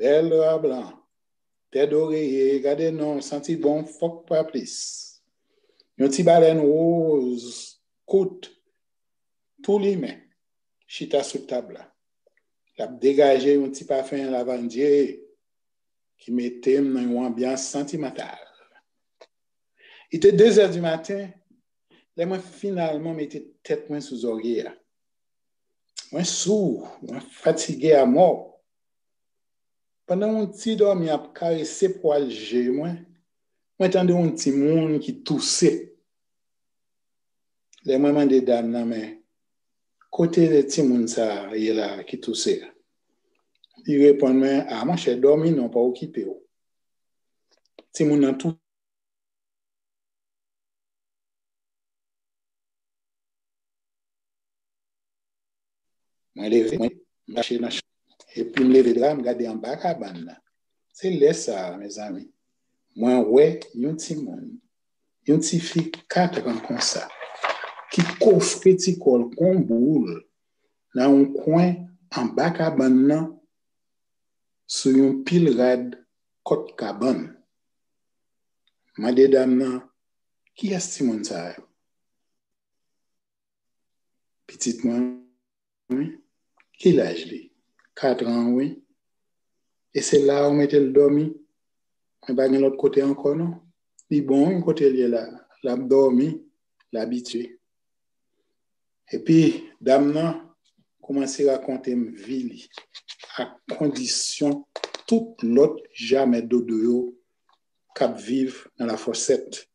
Bèl dra blan, tèt oreye, gade non, santi bon, fòk pa plis. Yon ti balèn woz, kout, tou limen, chita sou tab la. L ap degaje yon ti pafen lavandye ki mete m nan yon anbyans santimantal. Li te de zè di maten lè mwen finalman mete tèt mwen sou zòrye a. Mwen sou, mwen fatige amò. Pandan yon ti dòmi ap karese pwal je mwen, mwen tande yon timoun ki touse. Lè mwen mande dam nan, "Men, kote timoun sa a ye la ki touse a?" Li reponn mwen, "A, monchè, dòmi non, pa okipe w." Timoun nan tou Mwen leve, mwen mache nan chanm, epi m leve dra, m gade anba kabann nan. Se lè sa a, mezanmi, mwen wè yon timoun, yon tifi kat an konsa, ki kofre ti kò l kon boul nan yon kwen anba kabann nan, sou yon pil rad kòt kabann. Mande dam nan, "Kiyès timoun sa yo?" "Pitit mwen, wi." "Ki laj li?" "Kat an, wi." "E se la a ou mete l dòmi? Mwen pa gen lòt kote ankò, non. Li bon, wi, kote l ye la. L ap dòmi, l abitye." Epi, dam nan kòmanse rakonte m vi li, ak kondisyon tout lòt jamè dodo yo k ap viv nan Lafòsèt,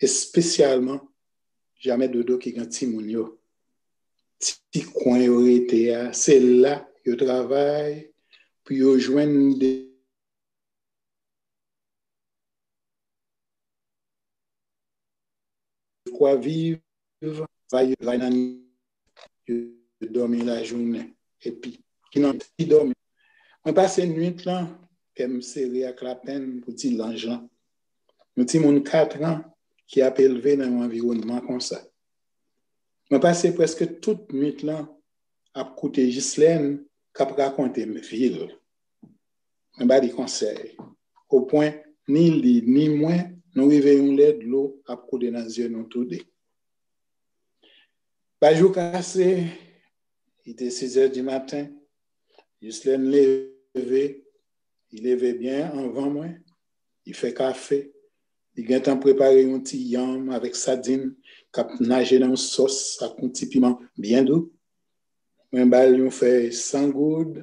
espesyalman jamè dodo ki gen timoun yo. Ti kwen yo rete a, se la yo travay pou yo jwenn de kwa viv, va yo va nan yo dòmi lajounen, epi ki nan ki dòmi. Mwen pase nwit lan, kè m sere ak lapenn pou ti lanj lan. Yon timoun kat an ki ap elve nan yon anviwònman konsa. Mwen pase prèske tout nwit lan ap koute Jislèn k ap rakonte m vi l. Mwen ba li konsèy. Opwen, ni li, ni mwen, nou rive yon lè dlo ap koule nan zye nou toude. Ba jou kase, li te sizè di maten, Jislèn leve, li leve byen anvan mwen. Li fè kafe. Li gentan prepare yon ti yanm avèk sadin k ap naje nan yon sòs ak yon ti piman byen dou. Mwen ba l yon fèy san goud.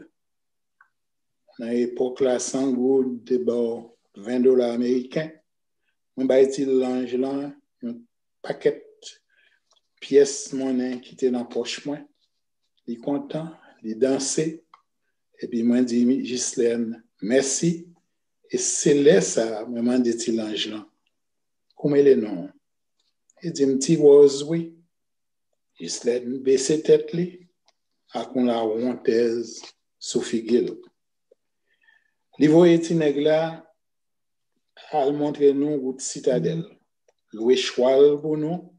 Nan epòk la, san goud te ba w ven dola ameriken. Mwen bay ti lanj lan yon pakèt pyès monnen ki te nan pòch mwen. Li kontan, li danse. Epi mwen di Jislèn mèsi. E se lè sa a, mwen mande ti lanj lan, "Kòman w rele non w?" Li di m, "Ti Wòz, wi." Jislèn bese tèt li ak yon lawontèz sou figi l. Li voye ti nèg la al montre nou wout Sitadèl. Lwe chwal pou nou.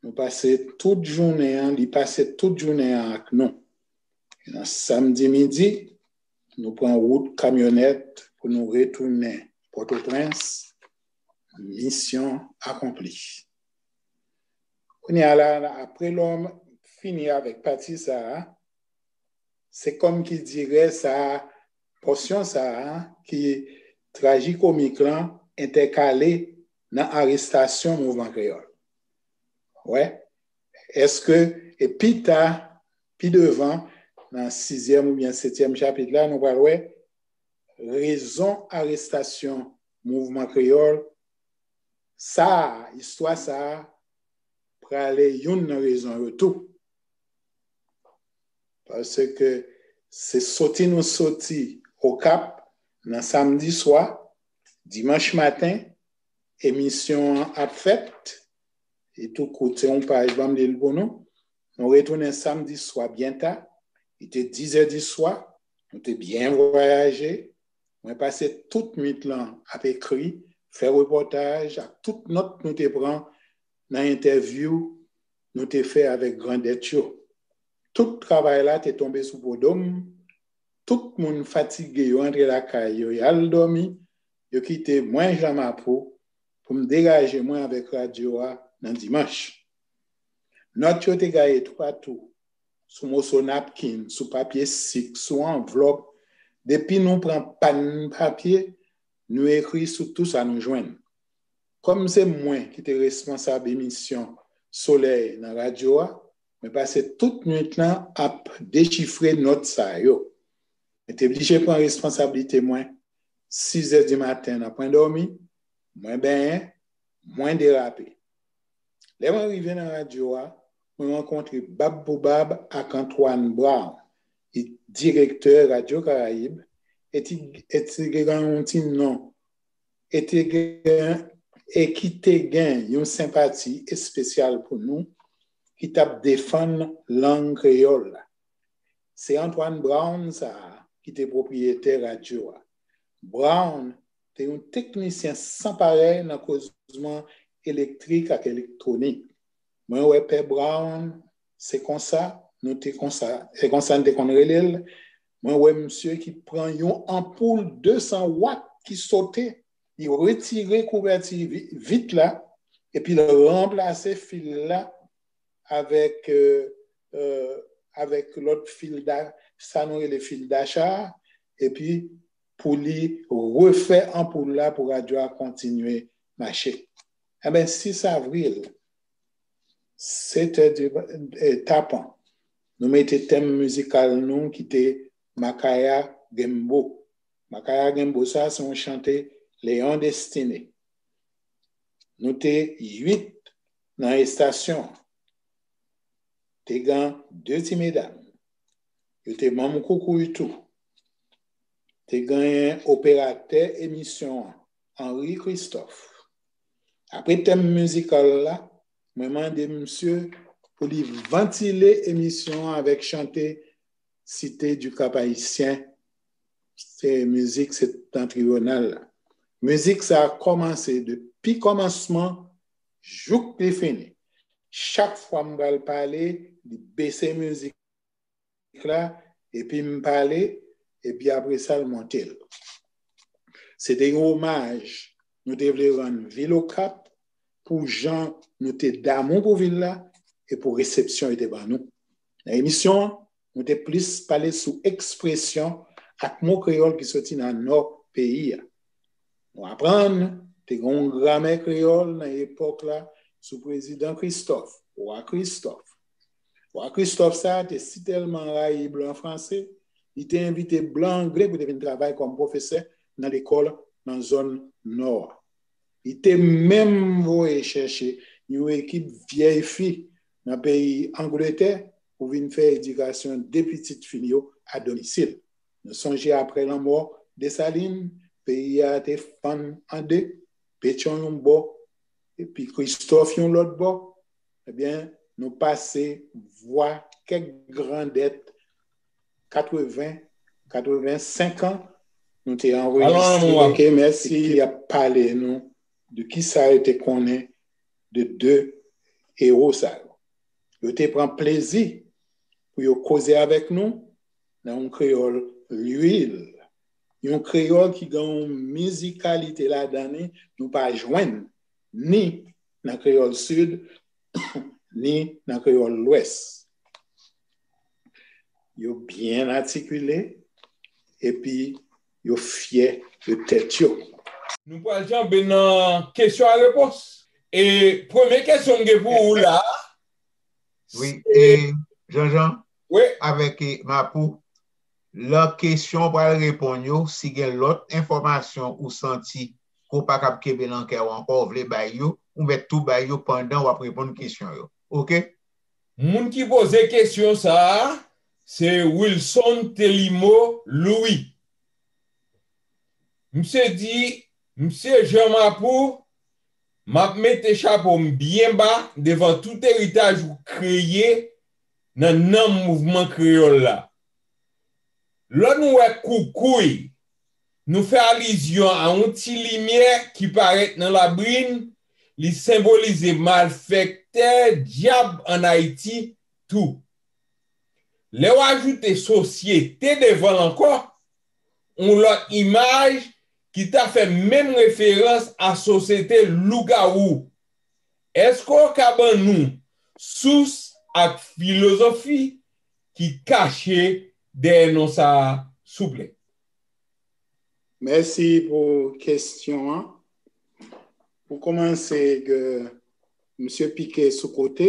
Nou pase tout jounen an, li pase tout jounen an ak nou. E nan samdi midi, nou pran wout kamyonèt pou nou retounen Pòtoprens. Misyon akonpli. Kounye a la, apre lè w fini avèk pati sa a, se kòm ki dirè sa a, pòsyon sa a, ki trajikomik lan entèkale nan arestasyon Mouvman Kreyòl. Wè, èske, e pi ta, pi devan, nan sizyèm oubyen setyèm chapit la, nou pral wè rezon arestasyon Mouvman Kreyòl, sa a, istwa sa a, prale youn nan rezon yo tou. Paske se soti nou soti Okap nan samdi swa, dimanch maten, emisyon an ap fèt, e tou kout, se yon paj, ban m li l pou nou. Nou retounen samdi swa byen ta, li te dizè di swa, nou te byen vwayaje. Mwen pase tout nwit lan ap ekri, fè repòtaj ak tout nòt nou te pran nan entèvyou nou te fè avèk grandèt yo. Tout travay la te tonbe sou po do m. Tout moun fatige, yo antre lakay yo, y al dòmi, yo kite mwen, Jan Mapou, pou m degaje mwen avèk radyo a nan dimanch. Nòt yo te gaye toupatou, sou moso napkin, sou papye sik, sou anvlòp. Depi nou pran pàn papye, nou ekri sou tou sa nou jwenn. Kòm se mwen ki te responsab emisyon Solèy nan radyo a, mwen pase tout nwit lan ap dechifre nòt sa yo. Mwen te blije pran responsablite mwen. Sizè di maten, nan pwen dòmi, mwen benyen, mwen derape. Lè mwen rive nan radyo a, mwen rankontre bab pou bab ak Antoine Brown, ki direktè Radyo Karayib, e ti, e ti gen yon ti non, e te gen, e ki te gen yon senpati espesyal pou nou, ki t ap defann lang kreyòl la. Se Antoine Brown sa a ki te pwopriyetè radyo a. Brown te yon teknisyen san parèy nan kozman elektrik ak elektwonik. Mwen wè Pè Brown, se konsa, nou te konsa, se konsa n te konn rele l. Mwen wè misye ki pran yon anpoul de san wat ki sote, li retire kouvèti vi-, vit la, epi l ranplase fil la avèk, euh, euh, avèk lòt fil da, sa nou rele fil dacha a, epi pou li refè anpoul la pou radyo a kontinye mache. Enben, sis avril, sèt è di, eh, tapan, nou mete tèm mizikal nou ki te Makaya Genbo. Makaya Genbo sa, se yon chante Leon Destiné. Nou te uit nan estasyon an. Te gen de ti medam. Yo te manm koukouy tou. Te genyen operatè emisyon an, Henri Christophe. Apre tèm mizikal la, mwen mande misye pou li vantile emisyon an avèk chante Cité du Cap Haïtien. Se mizik Septentrional la. Mizik sa a kòmanse depi kòmansman jouk li fini. Chak fwa m pral pale, li bese mizik la, epi m pale, epi apre sa, l monte l. Se te yon omaj nou te vle rann vil Okap pou jan nou te damou pou vil la e pou resepsyon yo te ban nou. Nan emisyon an, nou te plis pale sou ekspresyon ak mo kreyòl ki soti nan nò peyi a. Nou aprann te gen yon gramè kreyòl nan epòk la sou prezidan Kristòf, wa Kristòf. Wa Kristòf sa a te sitèlman rayi blan franse, li te envite blan angle pou te vin travay kòm pwofesè nan lekòl nan zòn nò a. Li te menm voye chèche yon ekip vyèy fi nan peyi Angletè pou vin fè edikasyon de pitit fi l yo a domisil. Nou sonje apre lanmò Desalin, peyi a te fann an de, Petyon yon bò, epi Kristòf yon lòt bò. Ebyen, nou pase vwa kèk grandèt katreven, katrevensenk an, nou te anrejistre. Mèsi, y ap pale nou de kisa yo te konnen de de ewo sa yo. Yo te pran plezi pou yo koze avèk nou nan yon kreyòl lwil, yon kreyòl ki gen yon mizikalite ladan li nou pa jwenn ni nan kreyòl sid, ni nan kreyòl lwès. Yo byen atikile, epi yo fyè de tèt yo. Nou pral janbe nan kesyon a repons. E premye kesyon m gen pou ou la, wi, e, Jean Jean, wi, avèk, e, Mapou, lè kesyon pral reponn yo, si gen lòt enfòmasyon ou santi ke w pa kab kenbe nan kè w ankò, w vle bay yo, ou mèt tou bay yo pandan w ap reponn kesyon yo. Oke? Moun ki poze kesyon sa a, se Wilson Telimo Louis. Misye di, Misye Jean Mapou, m ap mete chapo m byen ba devan tout eritaj ou kreye nan nanm mouvman kreyòl la. Lè nou wè koukouy, nou fè alizyon a yon ti limyè ki parèt nan labrin, li senbolize malfèktè, dyab ann Ayiti tou. Lè w ajoute sosyete devan l ankò, yon lòt imaj ki ta fè menm referans a sosyete lougawou. Èske w ka ban nou sous ak filozofi ki kache dèyè non sa a, souple? Mèsi pou kesyon an. Pou kòmanse, ke misye pike sou kote,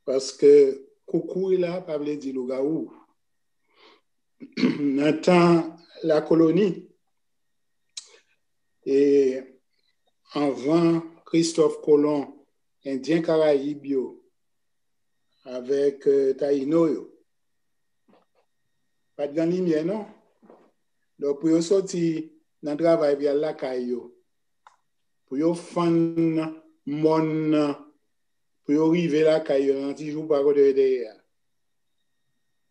paske koukouy la pa vle di lougawou. Nan tan lakoloni, e anvan Kristòf Kolon, Endyen Karayib yo avèk, eh, Tayino yo, pa t gen limyè, non. Donk, pou yo soti nan travay, pou y al lakay yo, pou yo fann mòn nan, pou yo rive lakay yo nan ti joupa kote yo te ye a,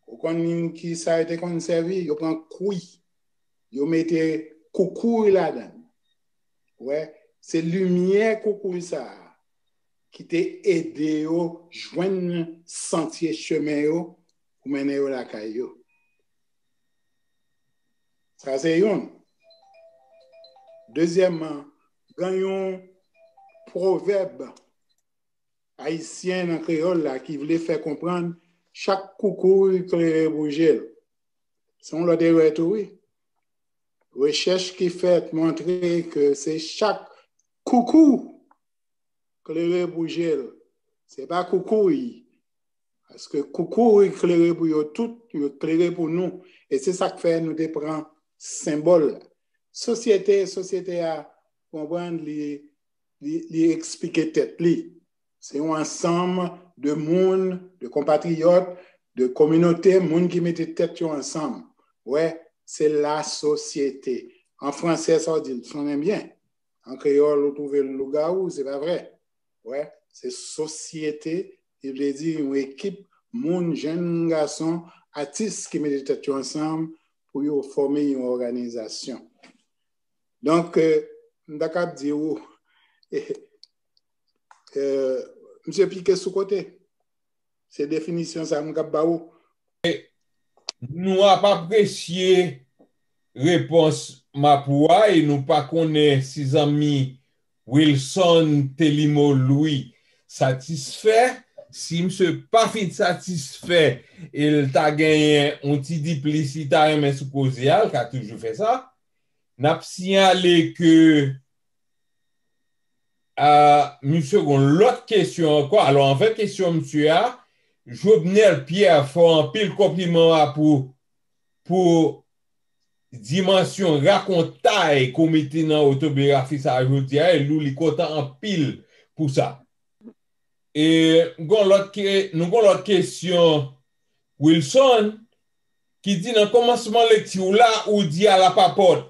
ou konn ki sa yo te konn sèvi? Yo pran kwi, yo mete koukouy ladan l. Wè, se limyè koukouy sa a ki te ede yo jwenn santye, chemen yo pou mennen yo lakay yo. Sa se youn. Dezyèmman, gen yon pwovèb ayisyen nan kreyòl la ki vle fè konprann chak koukouy klere bouje l. Se yon lòt erè tou, wi. Rechèch ki fèt montre ke se chak koukou klere bouje l. Se pa koukouy. Paske koukouy klere pou yo tout, yo klere pou nou. E se sa k fè nou te pran senbòl la. Sosyete, sosyete a, konprann, li, li, li eksplike tèt li. Se yon ansanm de moun, de konpatriyòt, de kominote, moun ki mete tèt yo ansanm. Wè, se lasosyete. An fransè, sa w di l, sonnen byen. An kreyòl, ou twouve l lougawou, se pa vre. Wè, se sosyete, li vle di yon ekip moun, jenn gason, atis ki mete tèt yo ansanm pou yo fòme yon òganizasyon. Donk, eh, m ta kab di ou, eh, eh, misye pike sou kote. Se definisyon sa a m kab ba ou. Nou ap apresye repons Mapou a e nou pa konnen si zanmi Wilson Telimo Louis satisfè. Si misye pa fin satisfè e l ta genyen yon ti diplis li ta renmen sou koze a, l ka toujou fè sa. n ap siyale ke a, misye gen yon lòt kesyon ankò. Alò, anvan kesyon misye a, Jovenel Pierre fè anpil konpliman a pou, pou dimansyon rakontay ke w mete nan otobyografi sa a jodi a, e Lou li kontan anpil pou sa. E gen lòt ke, nou gen lòt kesyon Wilson ki di nan kòmansman lekti w la, ou di alapapòt.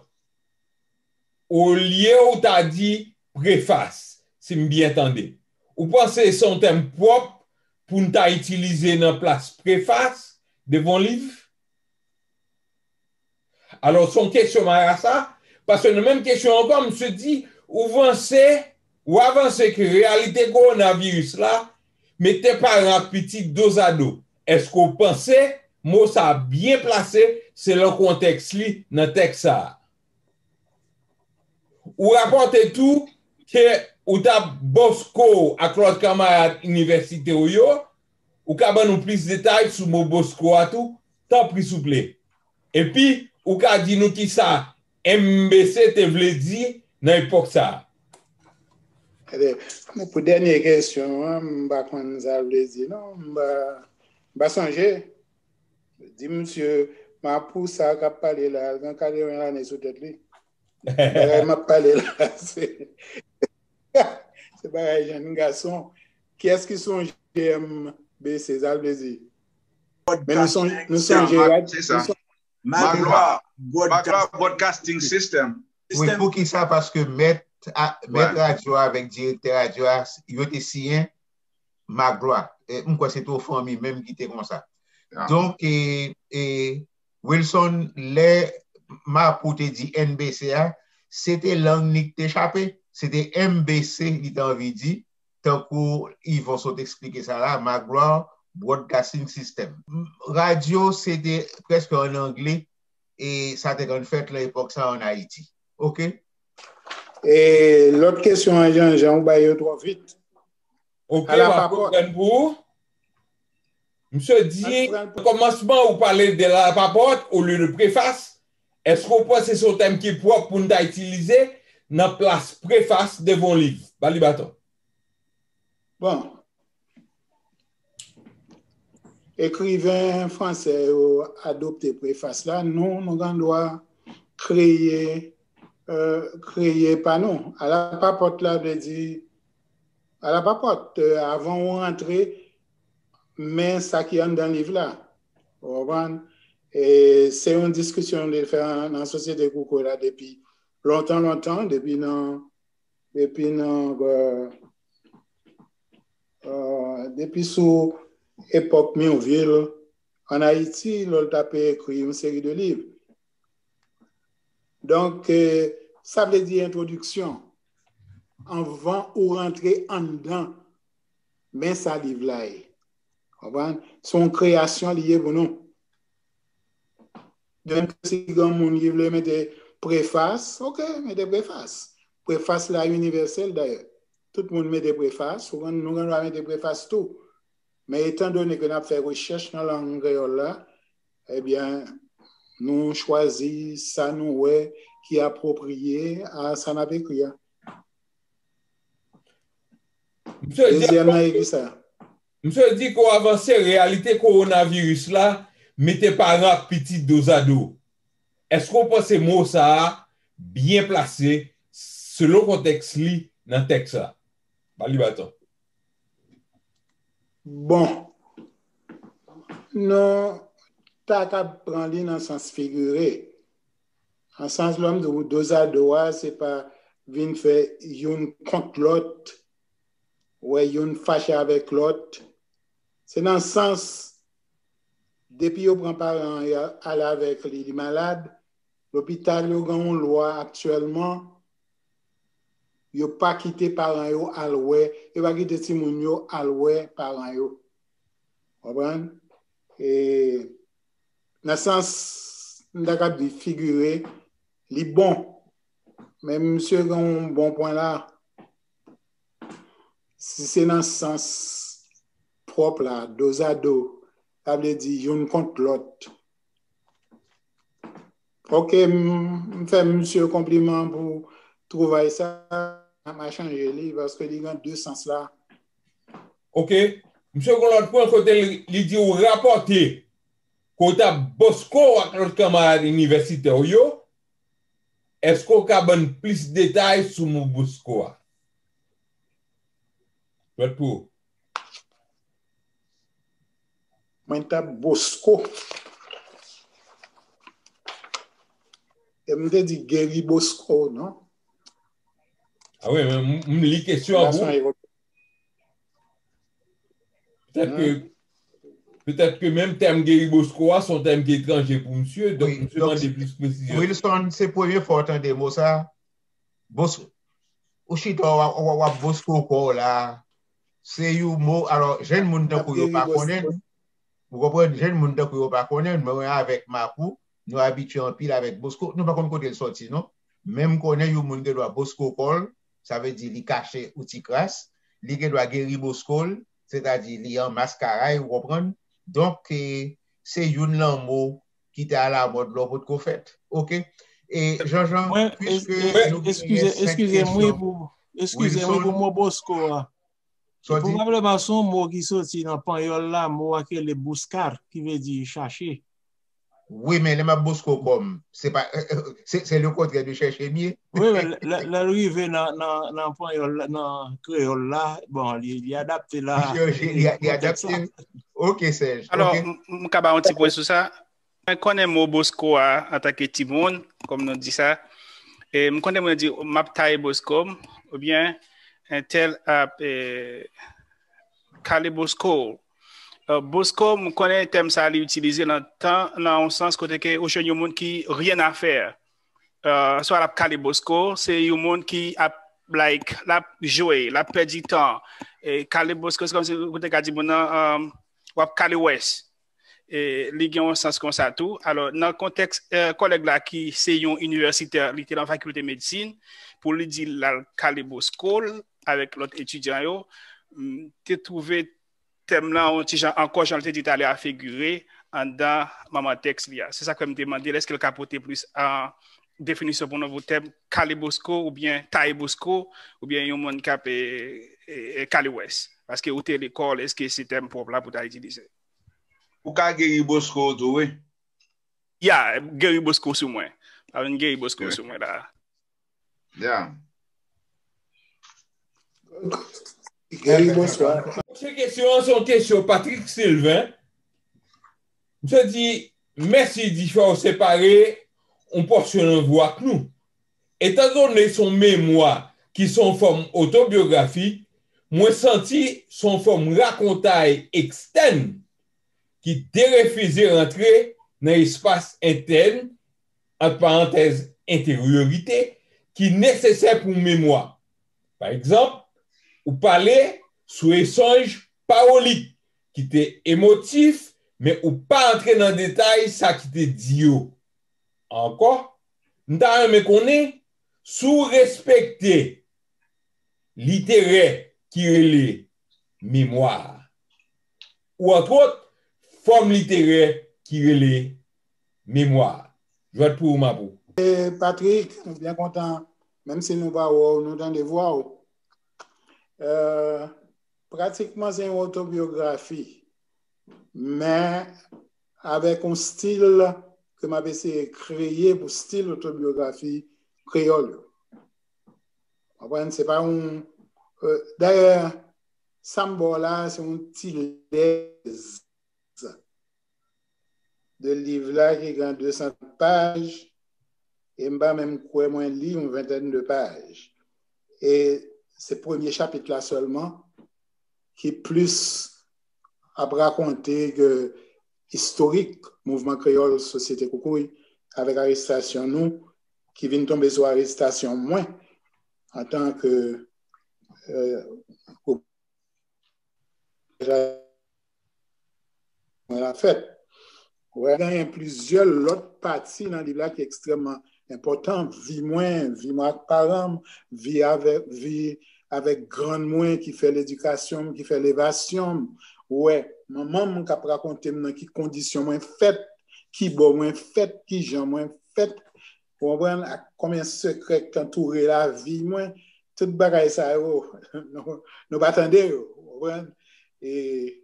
Olye ou ta di prefas, si m byen tande. Ou panse se yon tèm pwòp pou n ta itilize nan plas prefas devan yon liv? Alò, se yon kesyon marasa, paske nan menm kesyon ankò, misye di, ou vanse, ou avanse ke reyalite kowonaviris la mete paran ak pitit dozado. Èske w panse mo sa a byen plase selon kontèks li nan tèks sa a? Ou rapòte tou ke ou t ap bosko w ak lòt kanmarad inivèsite w yo, ou ka ban nou plis detay sou mo bosko a tou, tanpri souple. Epi, ou ka di nou kisa M B C te vle di nan epòk sa a. Ebyen, pou dènye kesyon an, m pa konn sa l vle di non, m pa, m pa sonje. Di misye, Mapou sa k ap pale la, l gen katreven lane sou tèt li. Bagay m ap pale la, se se bagay jenn gason. Kiyès ki sonje M B C, sa l vle di? Men nou sonje, nou sonje, nou sonje Maglwa, Maglwa Broadcasting System. Wi, poukisa? Paske mèt, mèt radyo a avèk direktè radyo a, yo te siyen Maglwa. M kwè se tou fanmi menm ki te konsa. Donk, e, e, Wilson, lè Mapou te di N B C a, se te lang ni k te chape, se te M B C li te anvi di, tankou Yvon sot eksplike sa la, Maglwa Broadcasting System. Radyo se te prèske an angle, e sa te konn fèt nan epòk sa an Ayiti. Oke? E lòt kesyon an, Jan Jan, ou bay yo twò vit. Oke, m ap reprann pou ou. Misye di, kòmansman ou pale de lapapòt olye de prefas. Èske ou panse se yon tèm ki pwòp pou n ta itilize nan plas prefas devan yon liv? Ba li baton. Bon. Ekriven fransè yo adopte prefas la, nou, nou gen dwa kreye, kreye pa nou. Alapapòt la vle di alapapòt, avan ou rantre, men sa ki anndan liv la. Ou konprann? E se yon diskisyon nou te fè nan Sosyete Koukou la depi lontan, lontan, depi nan, depi nan, depi sou epòk Mirville ann Ayiti, lè l t ap ekri yon seri de liv. Donk, sa vle di entwodiksyon. Anvan ou rantre anndan, men sa liv la ye. Konprann? Se yon kreyasyon li ye pou nou. De menm ke si gen moun ki vle mete prefas, oke, mete prefas. Prefas la inivèsèl dayè. Tout moun mete prefas, ou konn, nou gen dwa mete prefas tou. Men etandone ke n ap fè rechèch nan lang kreyòl la, ebyen, nou chwazi sa nou wè ki apwopriye a sa n ap ekri a. Dezyèm nan e ki sa? Misye di ke w avanse reyalite kowonaviris la mete paran ak pitit dozado. Èske w panse mo sa a byen plase selon kontèks li nan tèks la? Ba li baton. Bon, nou ta ka pran li nan sans figire. Nan sans lè m di w dozado a, se pa vin fè youn kont lòt, wè youn fache avèk lòt. Se nan sans, depi yo pran paran an, y a, ale avèk li, li malad, lopital yo gen yon lwa aktyèlman, yo pa kite paran yo al wè, yo pa kite timoun yo al wè paran yo. Konprann? E nan sans, m ta kab di figire, li bon. Men misye gen yon bon pwen la. Si se nan sans pwòp la, dozado, sa vle di youn kont lòt. Ok, m, m fè misye konpliman pou travay sa, m a chanje li, paske li gen de sans la. Ok. Misye gen lòt pwen kote li, li di ou rapòte ke w t ap bosko ak lòt kanmarad inivèsitè w yo. Èske w ka ban n plis detay sou mo bosko a? Jwèt pou ou. Mwen t ap bosko. E m te di Geri Bosko, non? Ah wi, men m, m li kesyon an pou. Petèt ke petèt ke menm tèm Geri Bosko a se yon tèm ki etranje pou misye, donk misye mande plis presizyon. Wilson, se premye fwa w tande mo sa. Bosko, ou chita w ap bosko kò w la. Se yon mo, alò, jèn moun tankou yo pa konnen. Ou konprann? Jèn moun tankou yo pa konnen, men mwen avèk Mapou, nou abitye anpil avèk Bosko. Nou pa konn kote l sòti, non. Men m konnen yon moun gen dwa bosko kò l, sa vle di li kache yon ti kras. Li gen dwa geri bosko l, sètadi li an maskaray, ou konprann? Donk, se youn lan mo ki te alamòd lè w potko fèt. Oke? E Jean-Jean, piske nou genyen senk kesyon. Eskize m wi pou mo bosko a. Pwobableman se yon mo ki soti nan panyòl la, mo a ki rele buscar, ki vle di chache. Wi, men lè m ap bosko kò m, se pa, se, se le kontrè de chèche m ye. Wi, men lè, lè l rive nan, nan, nan panyòl, nan kreyòl la, bon, li, li adapte la. Li, li, li adapte. Ok, Serge. Alò, m, m ka ba yon ti pwen sou sa. Mwen konnen mo bosko a antanke timoun, kòm nou di sa. E m konnen moun di, m ap taye bosko m, oubyen entèl ap e, kale bosko. E, bosko, m konnen tèm sa a li itilize nan tan, nan yon sans kote ke ou jwenn yon moun ki rien à faire. E, swa l ap kale bosko, se yon moun ki ap, like, l ap jwe, l ap pèdi tan. E, kale bosko, se kòmsi ou te ka di moun nan, e, w ap kale wès. E, li gen yon sans konsa tou. Alò, nan kontèks e, kòlèg la ki se yon inivèsitè, li te nan fakilte medsin, pou li di l al kale bosko l avèk lòt etidyan yo, m te twouve tèm lan yon ti jan ankò, jan l te di talè a, figire anndan manman tèks li a. Se sa k fè m te mande l èske l ka pote plis an definisyon pou nou pou tèm kale bosko oubyen taye bosko oubyen yon moun k ap e, e, e, kale wès. Paske ou te lekòl, èske se tèm pwòp la pou ta itilize? Ou ka geri bosko w tou, wi. Ya, geri bosko sou mwen. Pa vin geri bosko sou mwen la. Ya. Geri, bonswa. Premye kesyon an se yon kesyon Patrick Sylvain. Misye di, mèsi di fè w separe yon pòsyon nan vi w ak nou. Etandone se yon memwa ki se yon fòm otobyografi, mwen santi se yon fòm rakontay ekstèn ki derefize rantre nan espas entèn, ant parantèz, enteryorite, ki nesesè pou memwa. Pa egzanp, ou pale sou echanj pawolik ki te emotif, men ou pa antre nan detay sa ki te di yo. Ankò, m ta renmen konnen si w respekte literè ki rele memwa a, ou antwòt fòm literè ki rele memwa a. Jwèt pou ou, Mapou. E Patrick, m byen kontan, menm si nou pa wè w, nou tande vwa w. E, pratikman se yon otobyografi, men avèk yon stil ke m ap eseye kreye pou stil otobyografi kreyòl yo. Konprann? Se pa yon, e, dayè, sa m ba w la, se yon ti lèz de liv la ki gen de san paj, e m pa menm kwè mwen li yon ventèn de paj. E se premye chapit la sèlman ki plis ap rakonte ke istorik mouvman kreyòl Sosyete Koukouy avèk arestasyon nou, ki vin tonbe sou arestasyon mwen antanke, e, mwen la fèt. Wè, genyen plizyè lòt pati nan liv la ki ekstrèmman enpòtan. Vi mwen, vi mwen ak paran m, vi avèk, vi avèk grann mwen ki fè ledikasyon m, ki fè levasyon m. Wè, manman m k ap rakonte m nan ki kondisyon mwen fèt, ki bò mwen fèt, ki jan mwen fèt, ou konprann, ak konbyen sekrè k antoure lavi mwen, tout bagay sa yo, nou, nou pa tande yo, ou konprann? E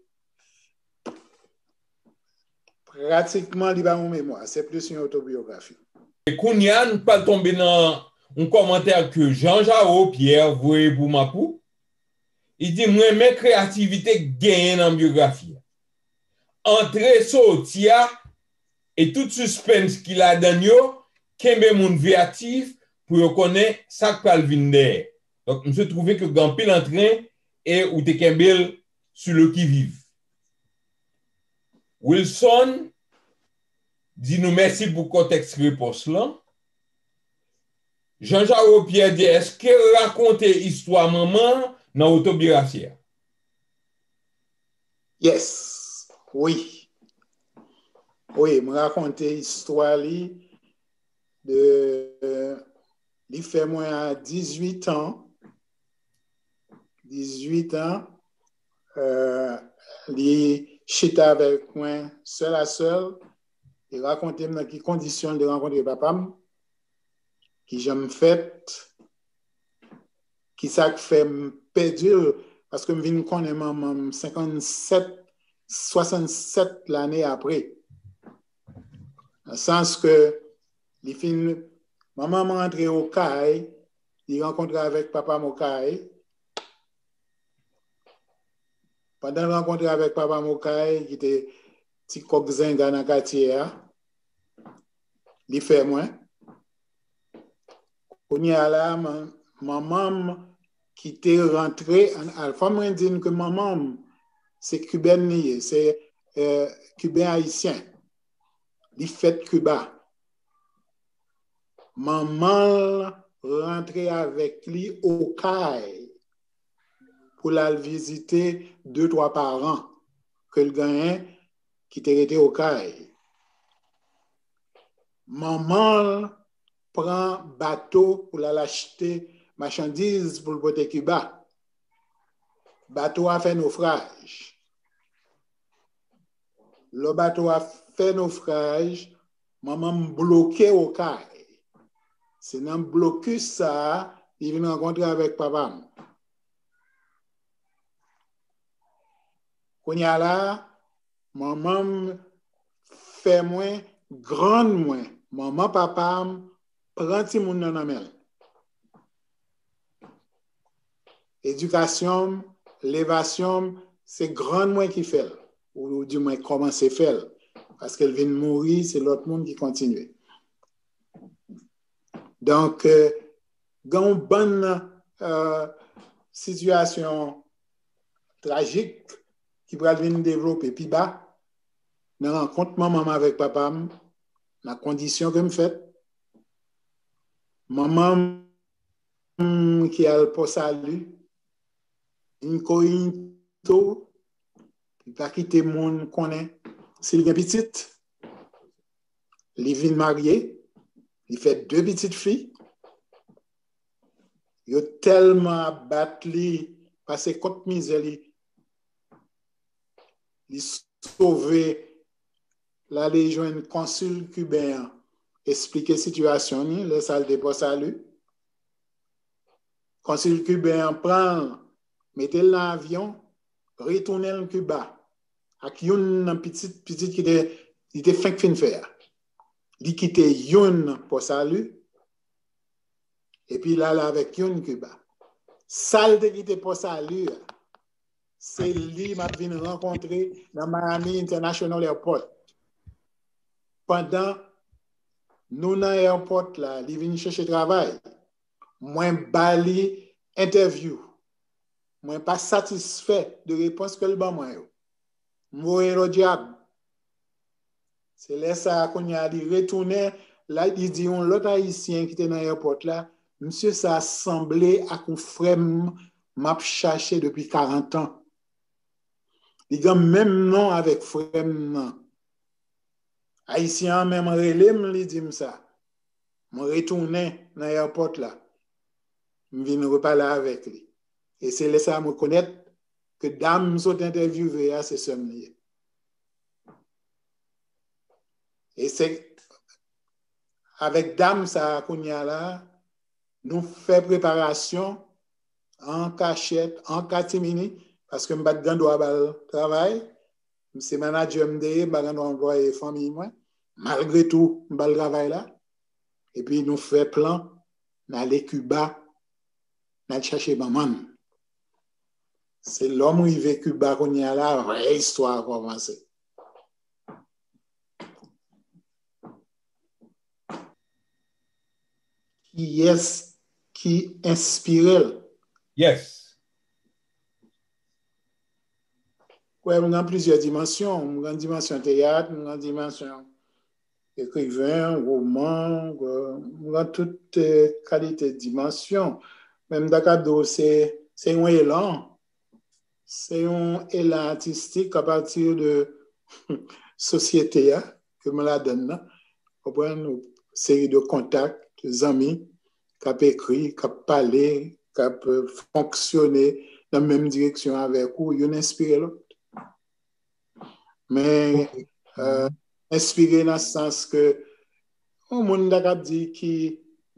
pratikman, li pa yon memwa, se plis yon otobiyografi. E kounye a, nou pral tonbe nan yon kòmantè ke Jean Jaro Pierre voye pou Mapou. Li di, "M renmen kreyativite k genyen nan byografi a. Antre, soti a, e tout sispens ki ladann yo, kenbe moun veyatif pou yo konnen sa k pral vin dèyè." Donk, misye twouve ke gen anpil antren e ou te kenbe l sou le qui vive. Wilson di nou mèsi pou kontèks repons lan. Jean Jaro Pierre di, èske rakonte istwa manman nan otobiyografi a? Yes. Wi. Wi, m rakonte istwa li de, li fè mwen a dizuit an. Dizuit an, euh, li chita avèk mwen sèl a sèl, li rakonte m nan ki kondisyon li te rankontre papa m, ki jan m fèt, ki sa k fè m pèdi l, paske m vin konnen manman m senkannsèt, swasannsèt lane apre. Nan sans ke li fin, manman m rantre Okay, li rankontre avèk papa m Okay. Pandan l rankontre avèk papa m Okay, ki te ti kòk zenga nan katye a, li fè mwen. Kounye a la, man-, manman m ki te rantre an, al, fò mwen di n ke manman m, se kibèn li ye, se, euh, kiben ayisyen. Li fèt Kiba. Manman l rantre avèk li Okay pou l al vizite de, twa paran ke l genyen ki te rete Okay. Manman l pran bato pou l al achte machandiz pou l pote Kiba. Bato a fè nofraj. Lè bato a fè nofraj, manman m bloke Okay. Se nan blokis sa a, li vin rankontre avèk papa m. Kounye a la, manman m fè mwen grann mwen. Manman papa m pran timoun nan nan men l. Edikasyon m, levasyon m, se grann mwen ki fè l. Ou, ou di mwen kòmanse fè l. Paske l vin mouri, se lòt moun ki kontinye. Donk, euh, gen yon bann, euh, sitiyasyon trajik ki pral vin devlope pi ba nan rankont manman m avèk papa m, nan kondisyon ke m fèt. Manman m ki al Pò Sali, enkoyinto, li pa kite moun konnen si l gen pitit. Li vin marye, li fè de pitit fi. Yo tèlman ap bat li, pase kont mizè li, li sove, l ale jwenn konsil kiben an, esplike sitiyasyon li, lè sa l te Pò Sali. Konsil kiben an pran l, mete l nan avyon, retounen l Kiba, ak youn nan pitit, pitit ki te, li te fenk fin fè a. Li kite youn Pò Sali, epi l ale avèk youn Kiba. Sa l te kite Pò Sali a, se li m ap vin rankontre nan Miami International Airport. Pandan nou nan airport la, li vin chèche travay. Mwen ba li entèvyou. Mwen pa satisfè de repons ke l ban mwen yo. M voye l odyab. Se lè sa a, kounye a, li retounen, la, li di yon lòt Ayisyen ki te nan airport la, "Misye sa a sanble ak yon frè m, m ap chache depi karant an. Li gen menm non avèk frè m nan." Ayisyen an menm rele m, li di m sa. Mwen retounen nan airport la. M vin repale avèk li. E se lè sa a m rekonèt ke dam m sot entèvyouve a, se sè m li ye. E se avèk dam sa a kounye a la, nou fè preparasyon an kachèt, an katimini, paske m pa t gen dwa ba l travay. Se manadjè m te ye, m pa t gen dwa anplwaye fanmi mwen. Malgre tou, m ba l travay la. Epi nou fè plan, n ale Kiba, n al chache manman n. Se lè m rive Kiba kounye a la, vrè istwa a kòmanse. Kiyès ki enspire l? Yes. Wè, m gen plizyè dimansyon. M gen dimansyon teyat, m gen dimansyon ekriven, woman, m gen tout eh, kalite dimansyon. Men m ta ka di w se se yon elan. Se yon elan atistik apati de sosyete a ke m ladann nan. Konprann? Seri de kontak, zanmi, k ap ekri, k ap pale, k ap eh, fonksyone nan menm direksyon avèk ou, youn enspire lòt. Men eh, enspire nan sans ke yon moun ta kab di ki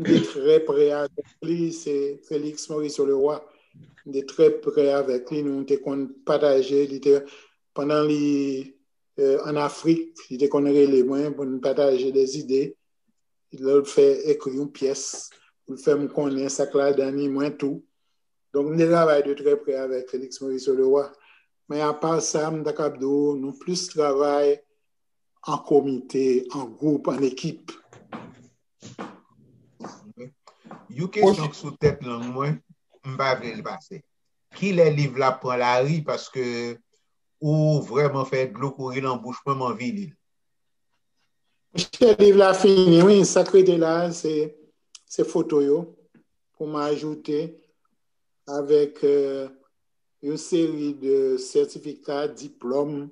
m te trè prè avèk li, se Félix Morisseau Leroy. M te trè prè avèk li, nou te konn pataje, li te, pandan li eh, ann Afrik, li te konn rele mwen pou n pataje de zide. Lè l fè ekri yon pyès, pou l fè m konnen sa k ladan li, mwen tou. Donk, m te travay de trè prè avèk Félix Morisseau Leroy. Men apa sa, m ta kab di w, nou plis travay an komite, an gwoup, an ekip. Yon kesyon k sou tèt lang mwen, m pa vle l pase. Kilè liv la pran lari paske ou vrèman fè dlo kouri nan bouch mwen, m anvi li l. Monchè, liv la fini, wi. Sa k rete la, se se foto yo pou m ajoute avèk euh, yon seri de sètifika, diplòm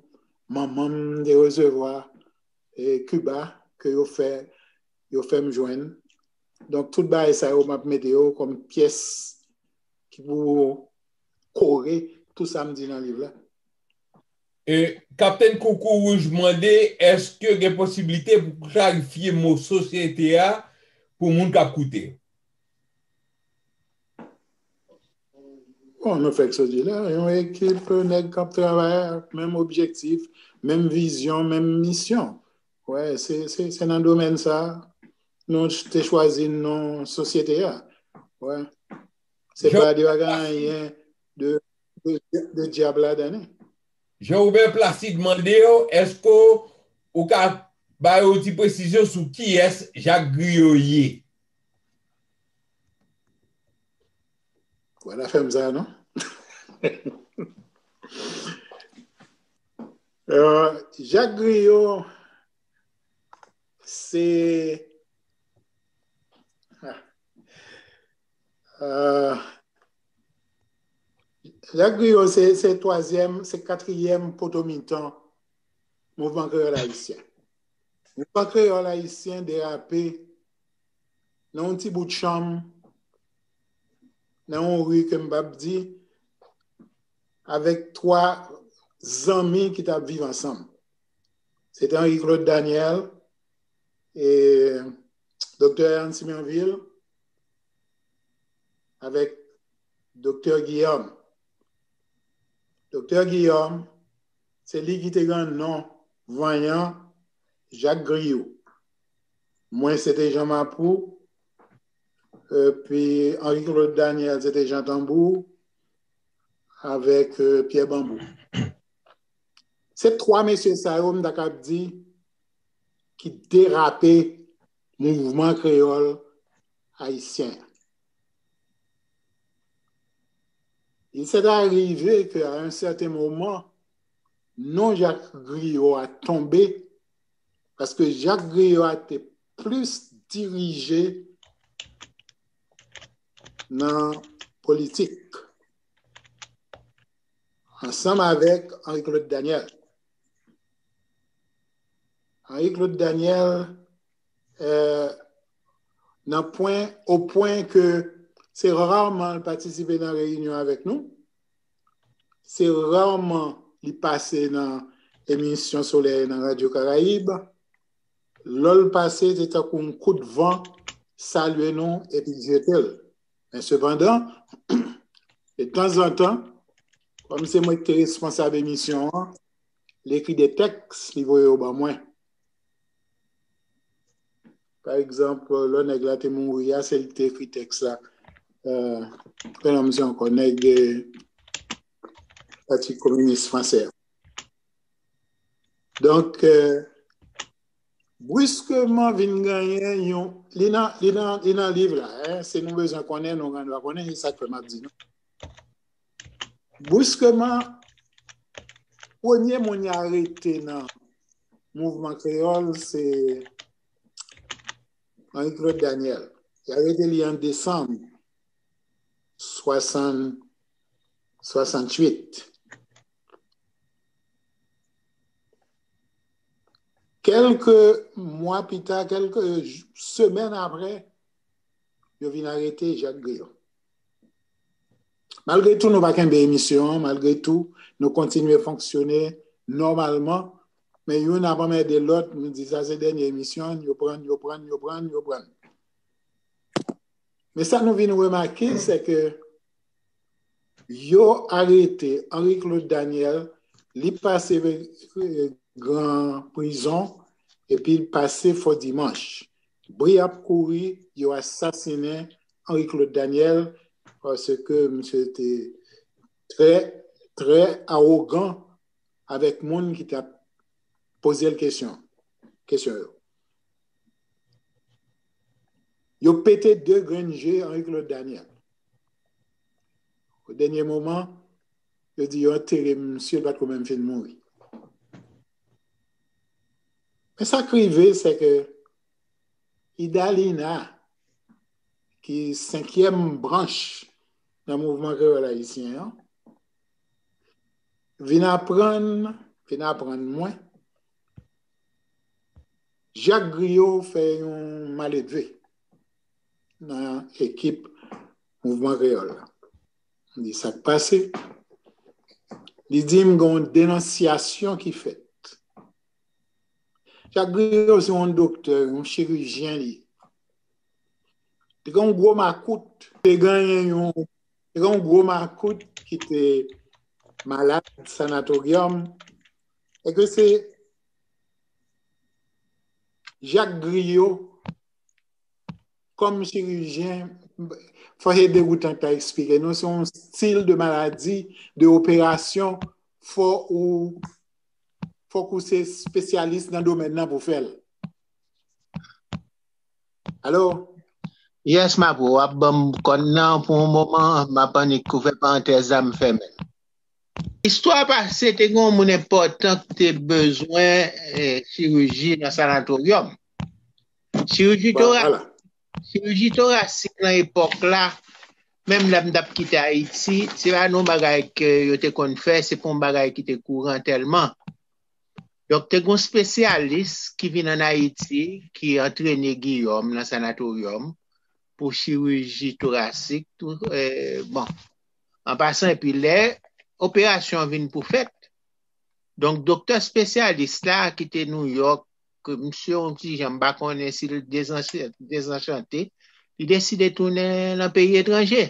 manman m te resevwa e Kiba ke yo fè yo fè m jwenn. Donk, tout bagay sa yo, m ap mete yo kòm pyès ki pou kore tout sa m di nan liv la. E, Kaptenn Koukouwouj mande èske gen posiblite pou klarifye mo sosyete a pou moun k ap koute? Bon, nou fèk soti la, yon ekip nèg k ap travay ak menm objektif, menm vizyon, menm misyon. Wè, se, se, se nan domèn sa a nou te chwazi non sosyete a. Wè. Se pa de bagay anyen de, de, de dyab ladan li. Jean Robert Placide mande w, èske w ka ba yo ti presizyon sou kiyès Jak Griyo ye? Wè la fè m sa non. Euh, Jak Griyo se ah, euh, Jak Griyo se se twazyèm, se katriyèm poto mitan mouvman kreyòl ayisyen. Mouvman kreyòl ayisyen derape nan yon ti bout chanm, nan yon ri ke m p ap di, avèk twa zanmi ki t ap viv ansanm. Se te Henri Claude Daniel, e, Doktè Ernst Mirville, avèk Doktè Guillaume. Doktè Guillaume, se li ki te gen non vanyan Jak Griyo. Mwen, se te Jan Mapou, epi Henri Claude Daniel, se te Jan Tanbou, avèk euh, Pyè Banbou. Se twa mesye sa yo, m ta kab di, ki derape mouvman kreyòl ayisyen an. Il s'est arrivé que à un certain moment, non Jak Griyo a tonbe, paske Jak Griyo a te plis dirije nan politik ansanm avèk Henri Claude Daniel. Henri Claude Daniel euh, nan pwen, o pwen ke se raman l patisipe nan reyinyon avèk nou, se raman li pase nan emisyon solèy nan Radyo Karayib, Lè l pase, se tankou yon kout van salye nou epi l jete l. Men sepandan, de tanzantan, kòm se mwen ki te responsab emisyon an, li ekri de tèks, li voye yo ban mwen. Pa egzanp, lè nèg la te mouri a, se li ki te ekri tèks la. Euh, ki non misye ankò, nèg euh, Pati Kominis Fransè a. Donk, euh, briskeman vin genyen yon, li nan, li nan, li nan liv la, hein, si nou bezwen konnen, nou gen dwa konnen, e sa k fè m ap di nou. Briskeman, premye moun y arete nan mouvman kreyòl, se Henri Claude Daniel. Y arete li an desanm swasann, swasanntuit. Kèlke mwa pita, kèlke semèn apre, yo vin arete Jacques Griot. Malgre tou, nou pa kenbe emisyon an, malgre tou, nou kontinye fonksyone nòmalman, men youn ap anmède lòt, nou di sa se dènye emisyon, yo pran, yo pran, yo pran, yo pran. Men sa nou vin remake, se ke yo arete Henri Claude Daniel, li pase eh, gran prizon, epi l pase Fò Dimanch. Bri ap kouri, yo asasinen Henri Claude Daniel, paske misye te trè, trè awogan avèk moun ki t ap poze l kesyon, kesyon yo. Yo pete de grenn je Henri Claude Daniel. O dènye moman, yo di yo antere misye, l pa t ko menm fin mouri. Men sa k rive, se ke Idalina, ki senkyèm branch nan mouvman kreyòl ayisyen an, vin aprann, vin aprann mwen, Jacques Griot fè yon maledve nan ekip mouvman kreyòl la. M di sa k pase. Li di m gen yon denonsyasyon ki fèt. Jacques Griot se yon doktè, yon chirijyen li ye. Te gen yon gwo makout, te genyen yon, te gen yon gwo makout ki te malad sanatoryòm, e ke se Jacques Griot, kòm chirijyen, fò se degoutan ta eksplike nou, se yon stil de maladi, de operasyon, fò ou, fòk ou se espesyalis nan domèn nan pou fè l. Alo? Yes, Mapo, w ap ban m kòn nan pou yon moman, m ap annik ouvè parantèz la, m fèmen l. Istwa pase, te gen yon moun enpòtan ki te bezwen eh, chiriji nan sanatoryòm. Chiriji tora, chiriji torasik nan epòk la, menm lè m t ap kite Ayiti, se pa yon bagay ke yo te konn fè, se pa yon bagay ki te kouran tèlman. Donk, te gen yon espesyalis ki vin ann Ayiti, ki antrene Guillaume nan sanatoryòm pou chiriji torasik. Tou, eh, bon, an pasan, epi lè operasyon an vin pou fèt, donk, doktè espesyalis la ki te Nouyòk, ke misye yon ti jan, m pa konnen si l dezanchante, li deside tounen nan peyi etranje.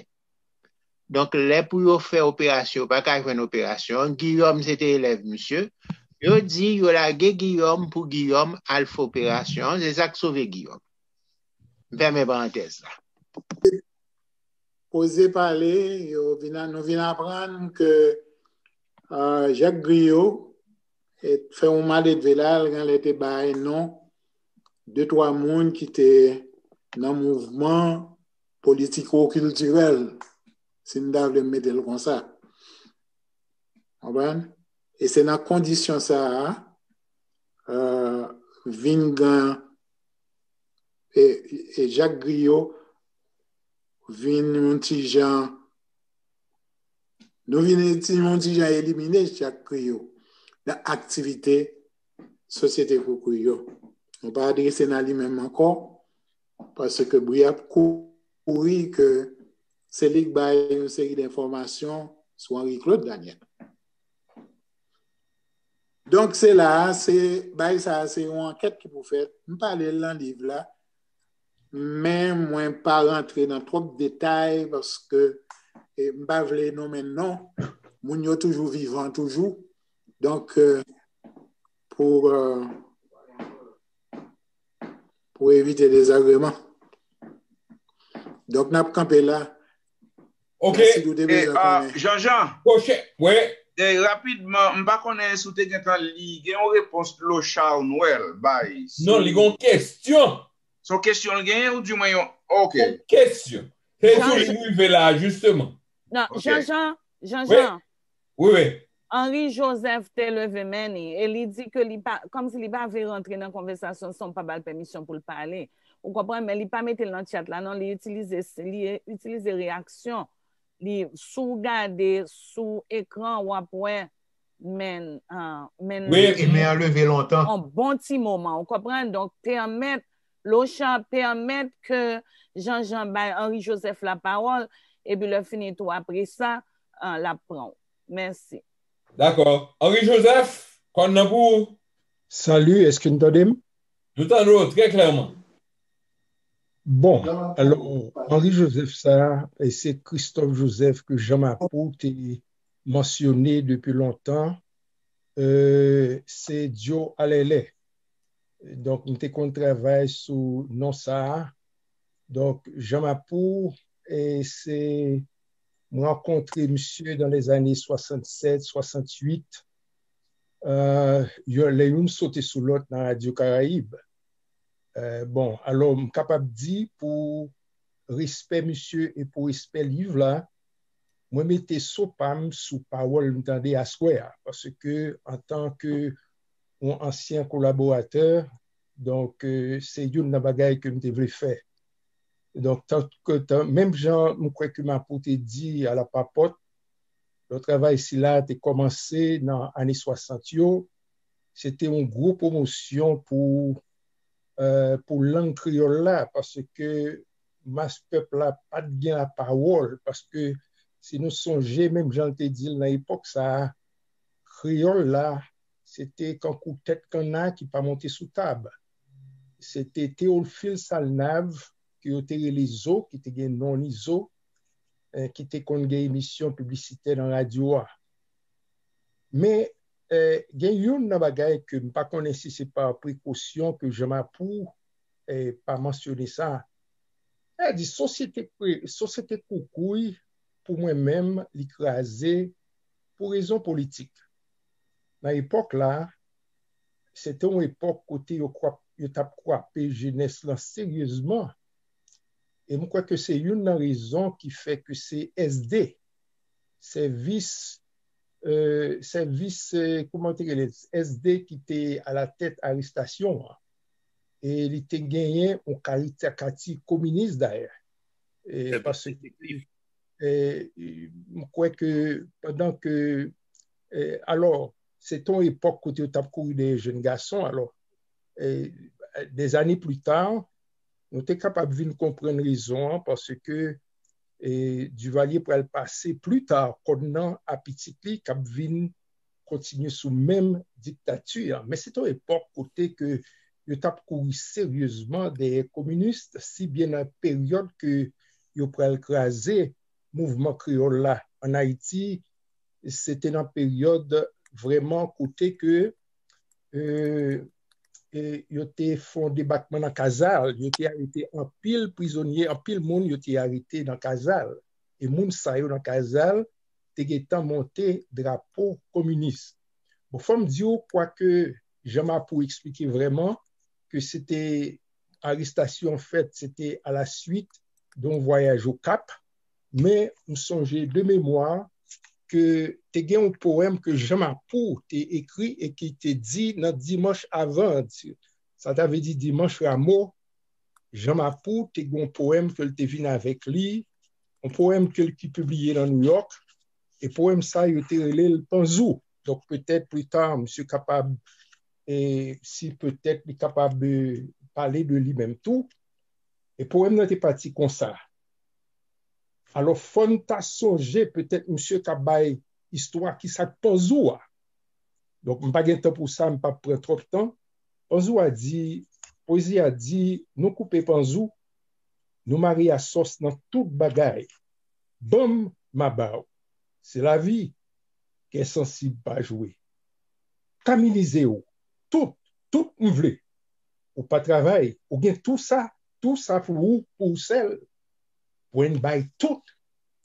Donk, lè pou yo fè operasyon, yo pa ka jwenn operasyon. Guillaume se te elèv misye. Yo di yo lage Guillaume pou Guillaume al fè operasyon. Se sa k sove Guillaume. M fèmen parantèz la. Koze pale, yo vin, nou vin aprann ke uh, Jacques Griot fè yon maledve la, l genlè te bay non de twa moun ki te nan mouvman politiko-kiltirèl, si n ta vle mete l konsa. Konprann? E se nan kondisyon sa a, euh, vin gen, e, e Jacques Griot vin yon ti jan, nou vin ti, yon ti jan elimine Jacques Griot nan aktivite Sosyete Koukouy yo. Nou pa adrese n a li menm ankò, paske bri ap kouri ke se li k bay yon seri d enfòmasyon sou Henri Claude Daniel. Donk, se la, se, bay sa, se yon ankèt ki pou fèt. M pale l nan liv la, men mwen pa rantre nan twòp detay paske eh, m pa vle nonmen non. Moun yo toujou vivan, toujou. Donk, eh, pou, eh, pou evite dezagreman. Donk, n ap kanpe la. Ok. Mèsi, nou te bezwen konnen. Jean-Jean. Pwochen, wi. E, rapidman, m pa konnen si w te gentan li, gen yon repons Lochard Noël bay. Non, li gen yon kesyon. Se yon kesyon l genyen ou di mwen yon, ok. Yon kesyon. Se sou li nou rive la, jisteman. Non, Jean-Jean, Jean-Jean. Wi, wi. Henri Joseph te leve men li e li di ke li pa, kòmsi li pa vle rantre nan konvèsasyon san w pa ba l pèmisyon pou l pale. Ou konprann, men li pa mete l nan tchat la non, li itilize, li itilize reyaksyon. Li, si w gade sou ekran, w ap wè men, men Wi. Men an leve lontan. Yon bon ti moman, ou konprann? Donk, pèmèt, Lochard pèmèt ke Jean-Jean bay Henri Joseph lapawòl, epi lè fini tou apre sa, l ap pran w. Mèsi. Dakò. Henri Joseph, kòn nan pou ou. Salut, èske n tande m? Nou tande w trè klèman. Bon, alò, Henri Joseph sa, e se Christophe Joseph ke Jean Mapou te mansyone depi lontan. Euh, se Djo Alèlè. Donk, m te konn travay sou non sa a. Donk, Jean Mapou, e se, m rankontre misye dans les années soixante-sept, soixante-huit. Euh, yo, lè youn sote sou lòt nan Radio Caraïbe. Euh, bon, alò, m kapab di pou respè misye e pou respè liv la, mwen mete so pa m sou pawòl m tande aswè a, paske antanke yon ansyen kolaboratè, donk, euh, se youn nan bagay ke m te vle fè. Donk, tank, tan, menm jan m kwè ke Mapou te di a la papòt, lè travay sila te kòmanse nan ane swasant yo, se te yon gwo pwomosyon pou, euh, pou lang kreyòl la, paske mas pèp la pa t gen lapawòl, paske si nou sonje, menm jan l te di l nan epòk sa a, kreyòl la, se te kankou tèt kanna ki pa monte sou tab. Se te Théophile Salnave, ke yo te rele Zo, ki te gen non li Zo, eh, ki te konn gen emisyon piblisitè nan radyo a. Men, eh, gen youn nan bagay ke m pa konnen si se pa prekosyon ke Jean Mapou, eh, pa mansyone sa. Sa di, sosyete, sosyete koukouy, pou mwen menm, li kraze pou rezon politik. Nan epòk la, se te yon epòk kote yo, kwap, yo t ap kwape jenès lan seryezman. E m kwè ke se youn nan rezon ki fè ke se S D, sèvis, euh, sèvis, euh, kòman te rele, S D ki te alatèt arestasyon an. E li te genyen yon karikati kominis dayè. E paske e, m kwè ke pandan ke, e, alò, se te yon epòk kote yo t ap kouri dèyè jèn gason, alò, e, dèzane pli ta, nou te kapab vin konprann rezon an, paske, e, Duvalier pral pase pli ta kòn nan a pitit li k ap vin kontinye sou menm diktati a. Men se te yon epòk kote ke yo t ap kouri seryezman dèyè kominis, si byen nan peryòd ke yo pral kraze mouvman kreyòl la ann Ayiti, se te nan peryòd vrèman kote ke, euh, e yo te fè yon debakman nan Kazal, yo te arete anpil prizonye, anpil moun yo te arete nan Kazal. E moun sa yo nan Kazal te gentan monte drapo kominis. Bon, fò m di w, kwake Jean Mapou eksplike vrèman ke se te arestasyon an fèt, se te a la swit de yon vwayaj Okap, men m sonje de memwa ke te gen yon powèm ke Jean Mapou te ekri e ki te di nan dimanch avan, sa ta vle di dimanch Ramo, Jean Mapou te gen yon powèm ke l te vin avèk li, yon powèm ke l ki pibliye nan New York, e powèm sa yo te rele l Panzou. Donk petèt pli ta, misye kapab, e si petèt li kapab, e, pale de li menm tou. E powèm nan te pati konsa. Alò, fò n ta sonje, petèt misye ka bay istwa kisa k Panzou a. Donk, m pa gen tan pou sa, m p ap pran twòp tan. Panzou a di, pwezi a di, nou koupe panzou, nou mare asòs nan tout bagay. Ban m, m a ba w. Se lavi, kè sansib pa jwe. Kaminize w, tout, tout m vle. Ou pa travay, ou gen tou sa, tou sa pou ou, pou ou sèl. Pwen bay tout,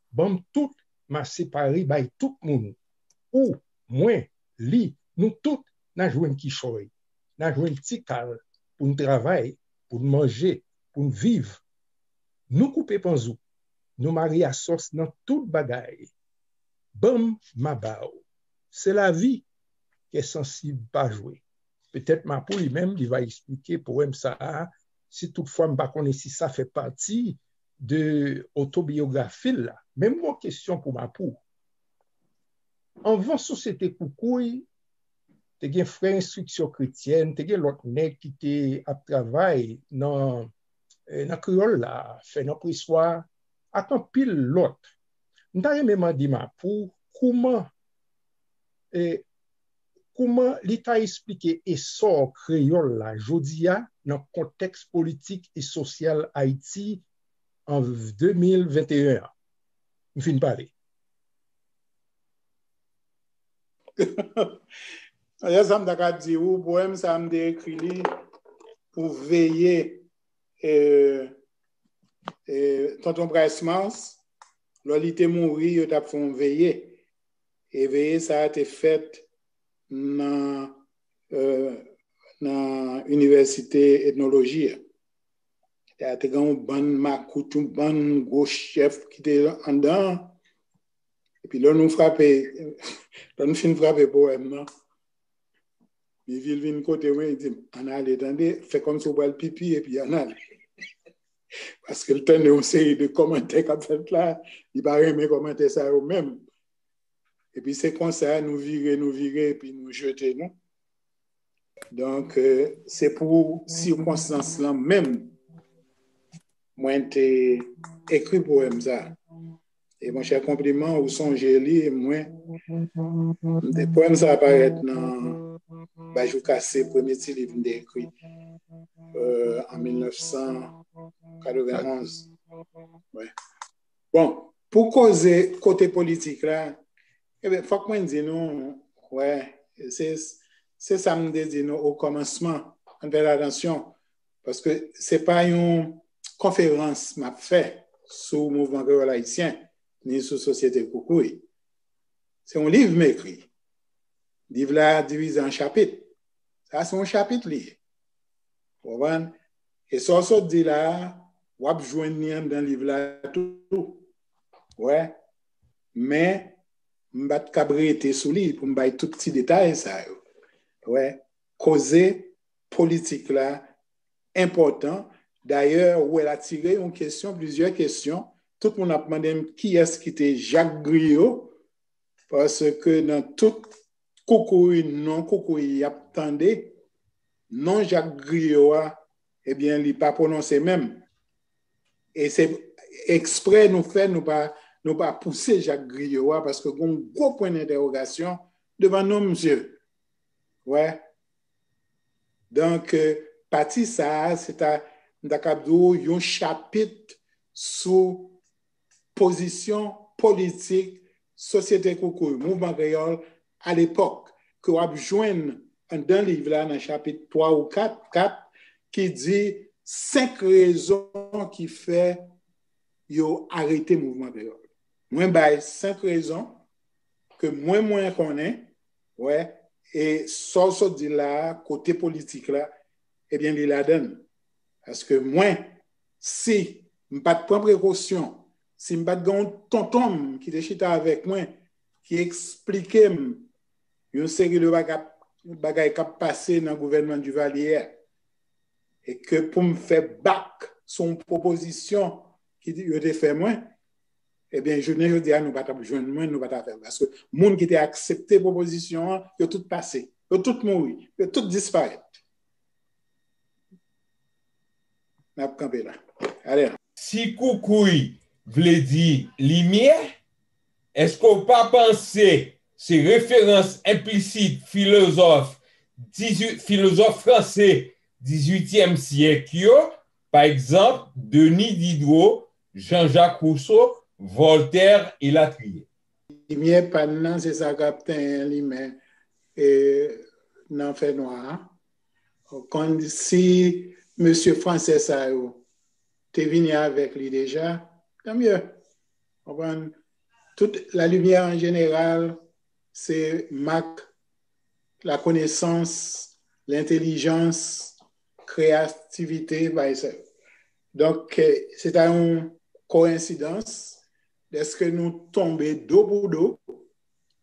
ban m tout, m a separe bay tout moun. Ou, mwen, li, nou tout, n a jwenn kichòy, n a jwenn ti kal pou n travay, pou n manje, pou n viv. Nou koupe panzou, nou mare asòs nan tout bagay. Ban m, m a ba w. Se lavi, kè sansib pa jwe. Petèt Mapou li menm, li va eksplike powèm sa a, si toutfwa m pa konnen si sa fè pati de otobiyografi l la. Men m gen yon kesyon pou Mapou. Anvan Sosyete Koukouy, te gen Frè Enstriksyon Kretyèn, te gen lòt nèg ki te ap travay nan, eh, nan kreyòl la, fè nan preswa, ak anpil lòt. M ta renmen mande Mapou kouman, eh, kouman li ta eksplike esò kreyòl la jodi a nan kontèks politik e sosyal Ayiti an de mil venteyen an. M fin pale. Ayè, sa m ta ka di ou, powèm sa a, m te ekri li pou veye, eh, eh, Tonton Price Mars, lò li te mouri, yo t ap fè yon veye. E veye sa a te fèt nan, eh, nan Inivèsite Etnoloji a. Te, te gen yon bann makout, yon bann gwo chèf ki te anndan an. Epi lè nou frape, lè nou fin frape powèm nan, Mivil vin kote mwen, li di m, "Ann ale, tande, fè kòmsi w pral pipi, epi ann ale." Paske l tande yon seri de kòmantè k ap fèt la, li pa renmen kòmantè sa yo menm. Epi se konsa, nou vire, nou vire, epi nou jete nou. Donk, eh, se pou sikonstans lan menm, mwen te ekri powèm sa. E monchè, konpliman, ou sonje li, mwen, m te, powèm sa parèt nan Bajou Kase, premye ti liv m te ekri, eh, an mil nèf san katrevenn onz. Wi. Bon, pou koze kote politik la, ebyen, fòk mwen di nou, wè, se, se sa m te di nou o kòmansman, ann fè atansyon, paske se pa yon konferans m ap fè sou mouvman kreyòl ayisyen, ni sou Sosyete Koukouy. Se yon liv m ekri. Liv la divize an chapit. Sa se yon chapit li ye. Ou konprann? E sa w sot di la a, w ap jwenn li anndan liv la tou. Wè? Men, m pa t kab rete sou li pou m bay tout ti detay sa yo. Wè? Koze politik la enpòtan. Dayè, ou wè l atire yon kesyon, plizyè kesyon. Tout moun ap mande m kiyès ki te Jak Griyo, paske nan tout koukouy, non koukouy y ap tande, non Jak Griyo a, ebyen, li pa pwononse menm. E se eksprè nou fè, nou pa, nou pa pouse Jak Griyo a, paske gen yon gwo pwen dentèwogasyon devan non misye. Wè. Donk, eh, pati sa a, se ta, m ta kab di w, yon chapit sou pozisyon politik Sosyete Koukouy, Mouvman Kreyòl, alepòk, ke w ap jwenn anndan liv la, nan chapit twa ou kat, kat, ki di senk rezon ki fè yo arete Mouvman Kreyòl. Mwen bay senk rezon ke mwen, mwen konnen, wè, e sa w sot di la a, kote politik la, ebyen, li ladan l. Paske mwen, si m pa t pran prekosyon, si m pa t gen yon tonton m ki te chita avèk mwen, ki eksplike m yon seri de bagay, bagay k ap pase nan gouvènman Duvalier a, e ke pou m fè bak sou yon pwopozisyon ki te, yo te fè mwen, ebyen, jounen jodi a, nou pa t ap jwenn mwen, nou pa t ap fè. Paske moun ki te aksepte pwopozisyon an, yo tout pase. Yo tout mouri. Yo tout disparèt. N ap kanpe la. Ale. Si koukouy vle di limyè, èske w pa panse se referans enplisit filozòf dizwit, filozòf franse dizuityèm syèk yo, pa egzanp, Denis Diderot, Jean-Jacques Rousseau, Voltaire, elatriye. Limyè pa n nan, se sa k ap tenyen limen e, nan fènwa a. Konn si mesye franse sa yo te vini avèk li deja, tanmye. Konprann? Tout la limyè an jeneral, se mak lakonesans, lentelijans, kreyativite, bagay sa yo. Donk, eh, se ta yon koyensidans dèske nou tonbe do pou do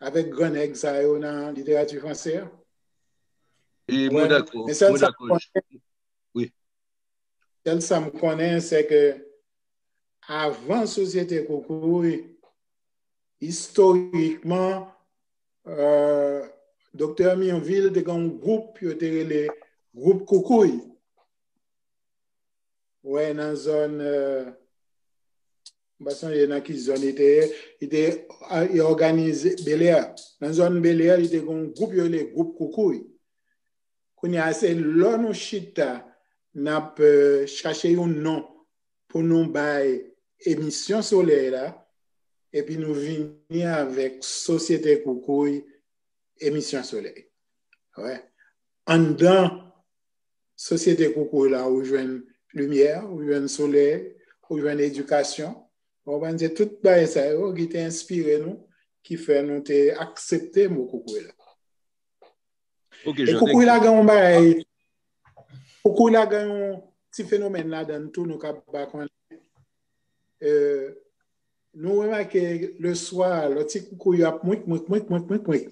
avèk gran nèg sa yo nan literati franse a. E mwen Wè, dakò, men sèl mwen sa m dakò. Konnen, Wi. Sèl sa m konnen, se ke avan Sosyete Koukouy, istorikman, euh, Doktè Mirville te gen yon gwoup yo te rele Gwoup Koukouy. Wè, nan zòn, euh, m pa sonje nan ki zòn li te ye, li te a, li òganize Belè. Nan zòn Belè, li te gen yon gwoup yo rele Gwoup Koukouy. Kounye a, se lò nou chita, n ap, euh, chache yon non pou nou bay emisyon Solèy la, epi nou vini avèk Sosyete Koukouy, emisyon Solèy. Wè. Anndan Sosyete Koukouy la, ou jwenn limyè, ou jwenn solèy, ou jwenn edikasyon. Ou konprann? Se tout bagay sa yo ki te enspire nou, ki fè nou te aksepte mo koukouy la. Ok, E Jean, koukouy la gen yon bagay, koukouy la gen yon ti fenomèn ladan l tou nou ka pa konnen. Euh, nou remake le swa, lè ti koukouy yo ap mwik, mwik, mwik, mwik, mwik, mwik.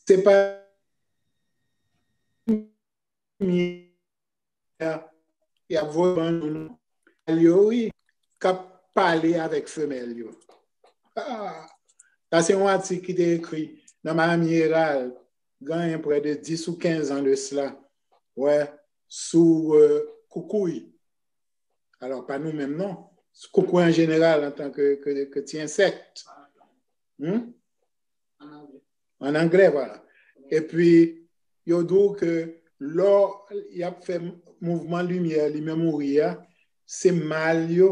Se pa limyè y ap voye ban nou, non. Mâl yo, wi, k ap pale avèk femèl yo. Ah, sa se yon atik ki te ekri nan Miami Herald, genyen prè de dis ou kenz an de sila. Wè, sou, euh, koukouy. Alò, pa nou menm, non. Koukouy an jeneral, antan ke, ke, ke ti ensèk. Hmm? An anglè, vwala. Epi, yo di w ke lò y ap fè mouvman limyè, limen mouri a, se mâl yo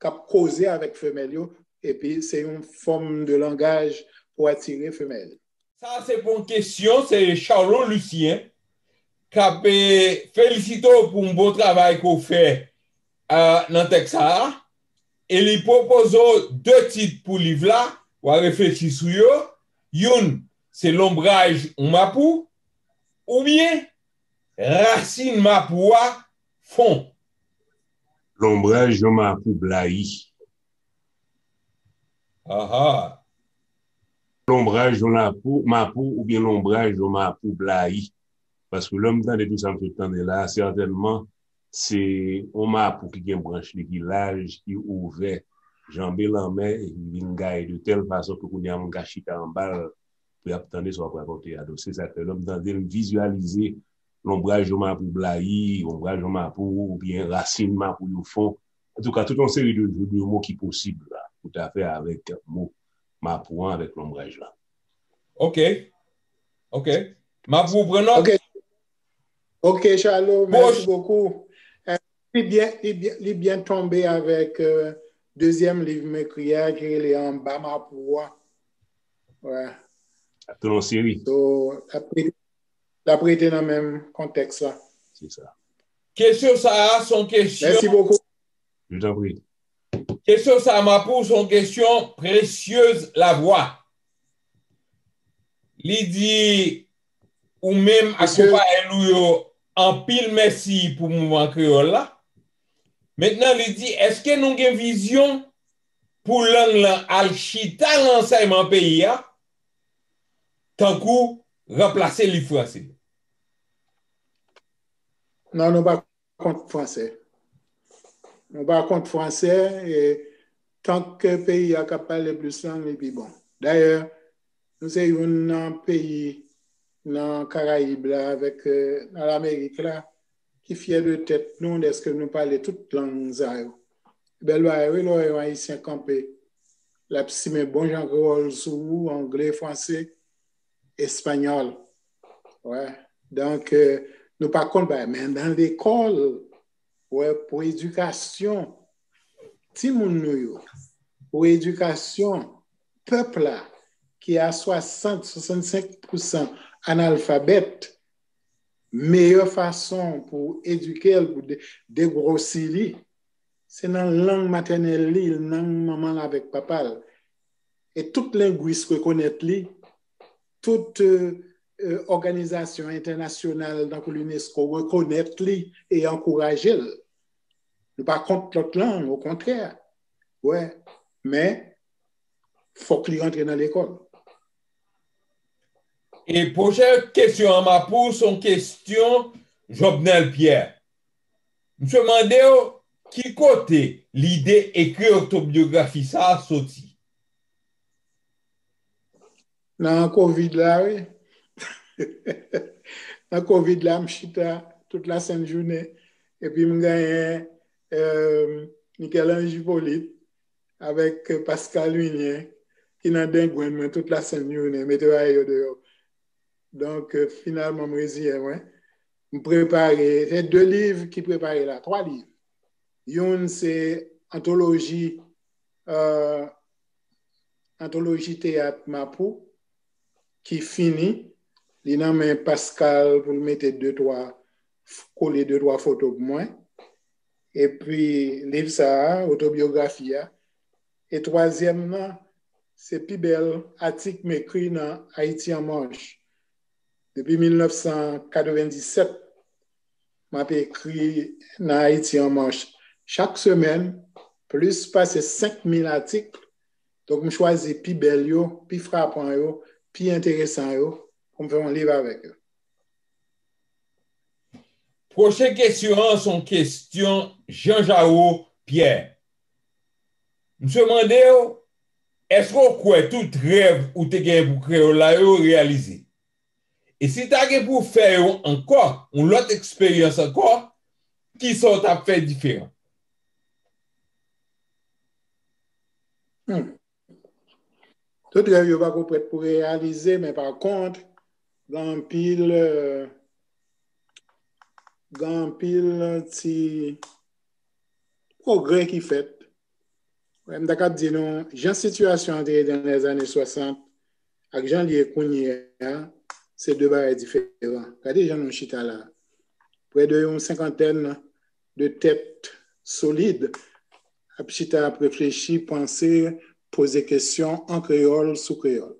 k ap koze avèk femèl yo, epi se yon fòm de langaj pou atire femèl. Sa se pou yon kesyon, se Charlot Lucien k ap, eh, felisite w pou yon bon travay ke w fè, eh, nan tèks sa a. E li pwopoze w de tit pou liv la, w a reflechi sou yo. Youn, se Lonbraj yon mapou, oubyen Rasin mapou a fon. Lonbraj yon mapou blayi. Aha. Lonbraj yon lapou, mapou oubyen lonbraj yon mapou blayi. Paske lè m tande tout sa m sot tande la, sètènman, se yon mapou ki gen branch li ki laj, ki ouvè, janbe lanmè, epi vin gaye de tèl fason ke kounye a moun ka chita anba l, pou y ap tande sa w ap rakonte a. Donk, se sa k fè lè m tande l, m vizyalize lonbraj yon mapou blayi, lonbraj yon mapou, oubyen rasin mapou yo fon. Antouka, tout yon seri de jeu de mo ki posib la, pou ta fè avèk mo mapou an, avèk lonbraj la. Ok. Ok. Mapou pran nòt. Ok. Ok, Charlot, mèsi bokou. Eh, li byen, li byen, li byen tonbe avèk, euh, dezyèm liv m ekri a, ki rele Anba Mapou a. Wè. Ap tou yon seri. So, l ap rete, l ap rete nan menm kontèks la. Se sa. Kesyon sa a, se yon kesyon. Mèsi bokou. Je t'en prie. Kesyon sa a, Mapou, se yon kesyon Précieuse Lavoie. Li di, ou menm ak konpayèl ou yo, anpil mèsi pou mouvman kreyòl la. Mentnan, li di, èske nou gen vizyon pou lang lan al chita nan ansèyman peyi a, tankou ranplase liv franse? Non, nou pa kont franse. Nou pa kont franse, e tank peyi a ka pale plis lang, li pi bon. Dayè, nou se youn nan peyi nan Karayib la, avèk, euh, nan Lamerik la, ki fyè de tèt nou, dèske nou pale tout lang sa yo. Bèl bagay, wi, lè w wè yon Ayisyen kanpe l ap simen bon jan kreyòl sou ou, angle, franse, espanyòl. Wè. Donk, euh, nou pa konn bagay, men nan lekòl, wè, pou edikasyon timoun nou yo, pou edikasyon pèp la, ki a swasant, swasannsenk pousan analfabèt, meyè fason pou edike l, pou de- degwosi li, se nan lang matènèl li, lang manman l avèk papa l. E tout lengwis rekonèt li, tout euh, euh, òganizasyon entènasyonal tankou l'UNESCO rekonèt li e ankouraje l. Nou pa kont lòt lang, okontrè. Wè, men fòk li rantre nan lekòl. E pwochèn kesyon an, Mapou, se yon kesyon Jovenel Pierre. Misye mande w ki kote lide ekri otobyografi sa a soti. Nan kovid la, wi. Nan kovid la, m chita tout lasent jounen. Epi m genyen euh, Michel-Ange Hyppolite avèk Pascal Unien ki nan dengwenn mwen tout lasent jounen, mete bagay yo deyò. Donk, euh, finalman, m reziyen mwen. M prepare, se de liv ki prepare la, twa liv. Youn se antoloji, euh, antoloji teyat Mapou ki fini. Li nan men Pascal pou l mete de twa, kole de twa foto pou mwen. Epi liv sa a, otobyografi a. E twazyèm nan, se pi bèl atik m ekri nan Haïti en Marche. Depi mil nèf san katrevenndisèt, m ap ekri nan Haïti en Marche. Chak semèn, plis pase senk mil atik. Donk, m chwazi pi bèl yo, pi frapan yo, pi enteresan yo, pou m fè yon liv avèk yo. Pwochen kesyon an se yon kesyon Jean Jaro Pierre. Misye mande w, èske w kwè tout rèv ou te genyen pou kreyòl la yo reyalize? E si ta gen pou fè yo ankò, yon lòt eksperyans ankò, kisa w t ap fè diferan? Hmm. Tout rèv yo pako prèt pou reyalize, men pa kont, gen anpil, euh, gen anpil ti pwogrè ki fèt. Wè, m ta kab di nou, jan sitiyasyon an te ye nan lèzane swasant ak jan l ye kounye a, se de bagay diferan. Gade jan nou chita la. Prè de yon senkantèn de tèt solid ap chita, ap reflechi, panse, poze kesyon an kreyòl sou kreyòl.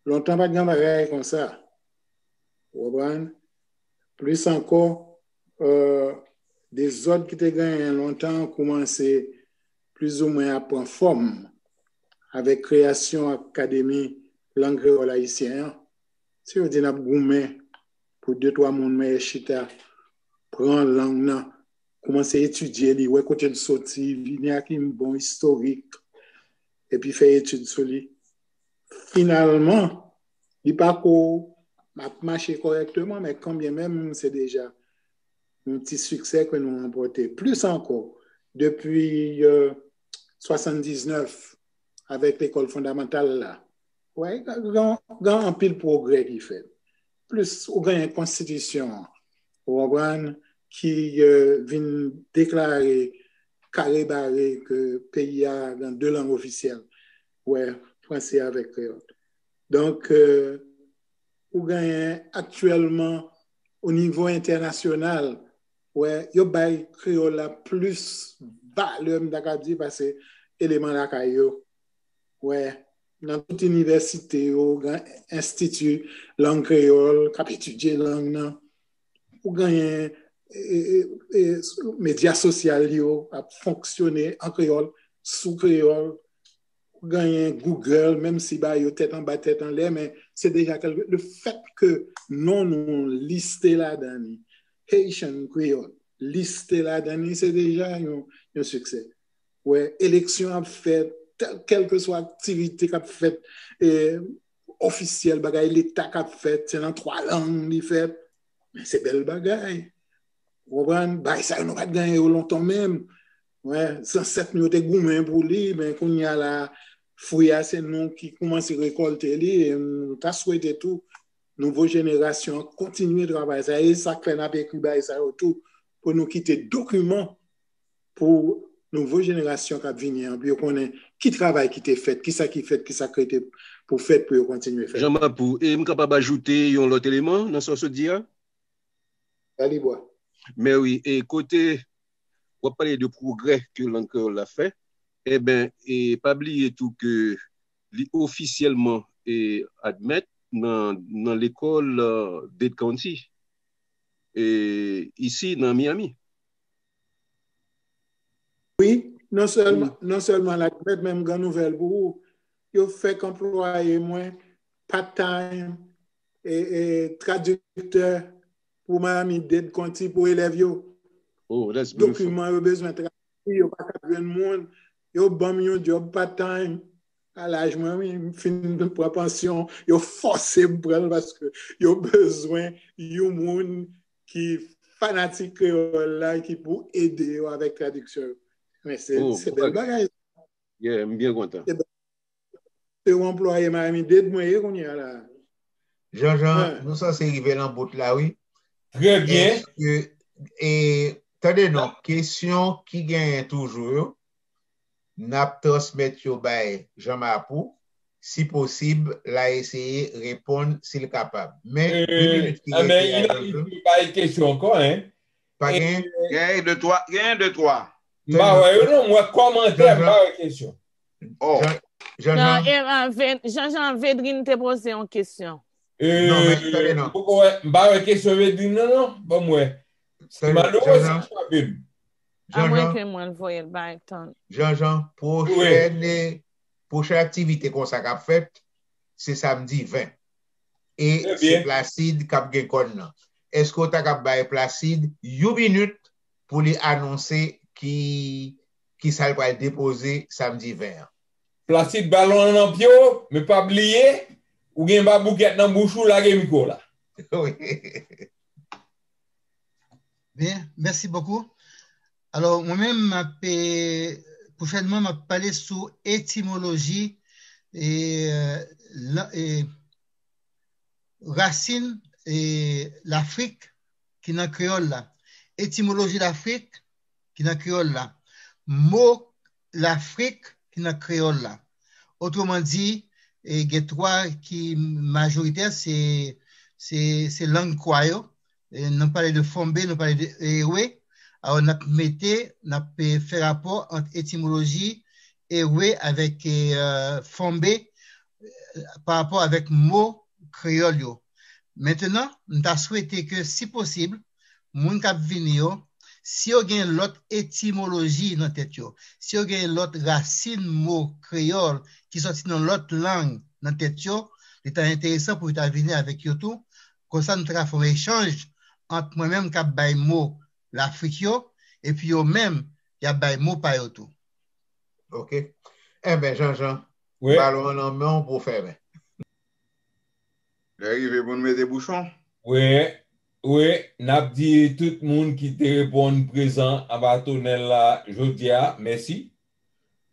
Lontan pa t gen bagay konsa. Ou konprann? Plis ankò, euh, dezòd ki te genyen lontan koumanse plizoumwen ap pran fòm avèk kreyasyon Akademi Lang Kreyòl Ayisyen an. Si yo di n ap goumen pou de twa moun, men chita, pran lang nan, koumanse etidye li, wè kote l soti, vini ak yon bon istorik, epi fè etid sou li. Finalman, li pako ap mache kòrèkteman, men kanbyenmenm se deja yon ti siksè ke nou ranpòte. Plis ankò, depi euh, swasanndiznèf, avèk lekòl fondamantal la, wè, gen, gen anpil pwogrè ki fèt. Plis ou genyen konstitisyon an, ou konprann, ki euh, vin deklare kare bare ke peyi a gen de lang ofisyèl, wè, franse avèk kreyòl. Donk, euh, ou genyen aktyèlman o nivo entènasyonal, wè, yo bay kreyòl la plis valè, m ta ka di, pase eleman lakay yo. Wè, nan tout inivèsite yo, gen enstiti lang kreyòl k ap etidye lang nan. Ou genyen e, e, e, medya sosyal yo ap fonksyone an kreyòl, sou kreyòl. Ou genyen Google, menm si bagay yo tèt anba tèt anlè, men se deja kèlke, le fèt ke non nou liste ladan li, Haitian Creole, liste ladan li, se deja yon, yon siksè. Wè, eleksyon ap fèt, kèlkeswa aktivite k ap fèt, e, ofisyèl, bagay leta k ap fèt, se nan twa lang li fèt. Men se bèl bagay. Ou konprann? Bagay sa yo nou pa t genyen yo lontan menm. Wè, zansèt nou yo te goumen pou li, men kounye a la, fwi a, se nou ki kòmanse rekòlte li, e nou ta swete tou nouvo jenerasyon an kontinye travay sa. E sa k fè n ap ekri bagay sa yo tou, pou nou kite dokiman pou nouvo jenerasyon k ap vini an, pou yo konnen ki travay ki te fèt, ki sa ki fèt, ki sa k rete pou fèt, pou yo kontinye fè. Jean Mapou, e m kapab ajoute yon lòt eleman nan sa w sot di a? Alibwa. Men wi, e kote w ap pale de pwogrè ke lang kreyòl la fè, enben, e pa bliye tou ke li ofisyèlman e admèt nan, nan lekòl, euh, Dade County, e isi nan Miami. Wi, non sèlman, non sèlman l admèt, men m gen nouvèl pou ou. Yo fèk anplwaye mwen part-time e, e, tradiktè pou Miami Dade County pou elèv yo. Oh, that's beautiful. Dokiman yo bezwen tradui, yo pa ka jwenn moun. Yo ban m yon djòb part-time. A laj mwen, wi, m fin pran pansyon. Yo fòse m pran l paske yo bezwen yon moun ki fanatik kreyòl la, ki pou ede yo avèk tradiksyon yo. Men se, oh, se bèl bagay. Yeah, m byen kontan. Se bèl. Se yon anplwaye Miami Dade mwen ye kounye a la. Jean Jean, ah, nou sanse rive nan bout la, wi. Trè byen. Èske, e, tande non, kesyon ki genyen toujou yo, n ap transmèt yo bay Jean Mapou. Si posib, l a eseye reponn si l kapab. Men, de minit ki rete a, Jean Jean. Bay kesyon ankò, en. Pa gen? Genyen de twa, genyen de twa. M pa wè yo non, m wè kòmantè, m pa wè kesyon. Oh. Jean Jean. Jean Jean Vedrine te poze yon kesyon. Non, men tande non. M pa wè kesyon Vedrine nan non, ban m wè. Se malere sa frape m. Amwenke mwen voye l bay tan. Jean Jean, pwochèn, pwochèn aktivite konsa k ap fèt, se samdi ven. E se Placide k ap gen kòn nan. Èske w ta kab bay Placide yon minit pou li anonse ki, ki sa l pral depoze samdi ven an? Placide, balon an nan pye w, men pa bliye, ou gen baboukèt nan bouch ou, lage mikwo w la. Wi. Byen, mèsi bokou. Alò, mwen menm, m ap, e, pwochènman, m ap pale sou etimoloji e, e, la, e, rasin e, Lafrik ki nan kreyòl la. Etimoloji Lafrik ki nan kreyòl la. Mo Lafrik ki nan kreyòl la. Otreman di, e, gen twa ki majoritè, se, se, se lang kwa yo. E, nou pale de Fombe, nou pale de Ewe. Alò, n ap mete, n ap, e, fè rapò ant etimoloji Ewe avèk, e, Fombe, e, pa rapò avèk mo kreyòl yo. Mentenan, m ta swete ke, si posib, moun k ap vini yo, si yo gen lòt etimoloji nan tèt yo, si yo gen lòt rasin mo kreyòl ki sòti nan lòt lang nan tèt yo, li ta enteresan pou yo ta vini avèk yo tou. Konsa, nou ta ka fè yon echanj ant mwen menm k ap bay mo Lafrik yo, epi yo menm, y ap bay mo pa yo tou. Ok. Enben, Jean Jean, wi, balon an nan men w pou w fèmen. Lè rive pou n mete bouchon. Wi, wi, n ap di tout moun ki te reponn prezan anba tonèl la jodi a, mèsi.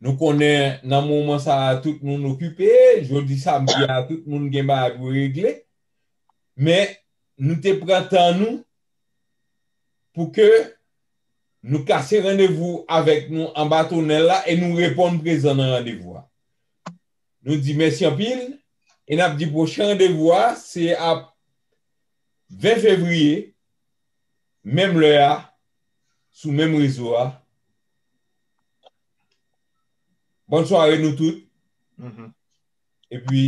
Nou konnen nan moman sa a, tout moun okipe, jodi samdi a, tout moun gen bagay pou regle. Men, nou te pran tan nou pou ke nou kase randevou avèk nou anba tonèl la e nou reponn prezan nan randevou a. Nou di mèsi anpil e n ap di pwochen randevou a se ap ven fevriye, menm lè a, sou menm rezo a. Bòn sware nou tout. Mhm. Epi,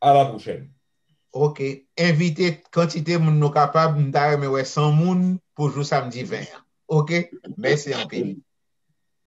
a la pwochèn. Ok. Envite kantite moun nou kapab. M ta renmen wè san moun pou jou samdi ven an. Ok? Mèsi anpil.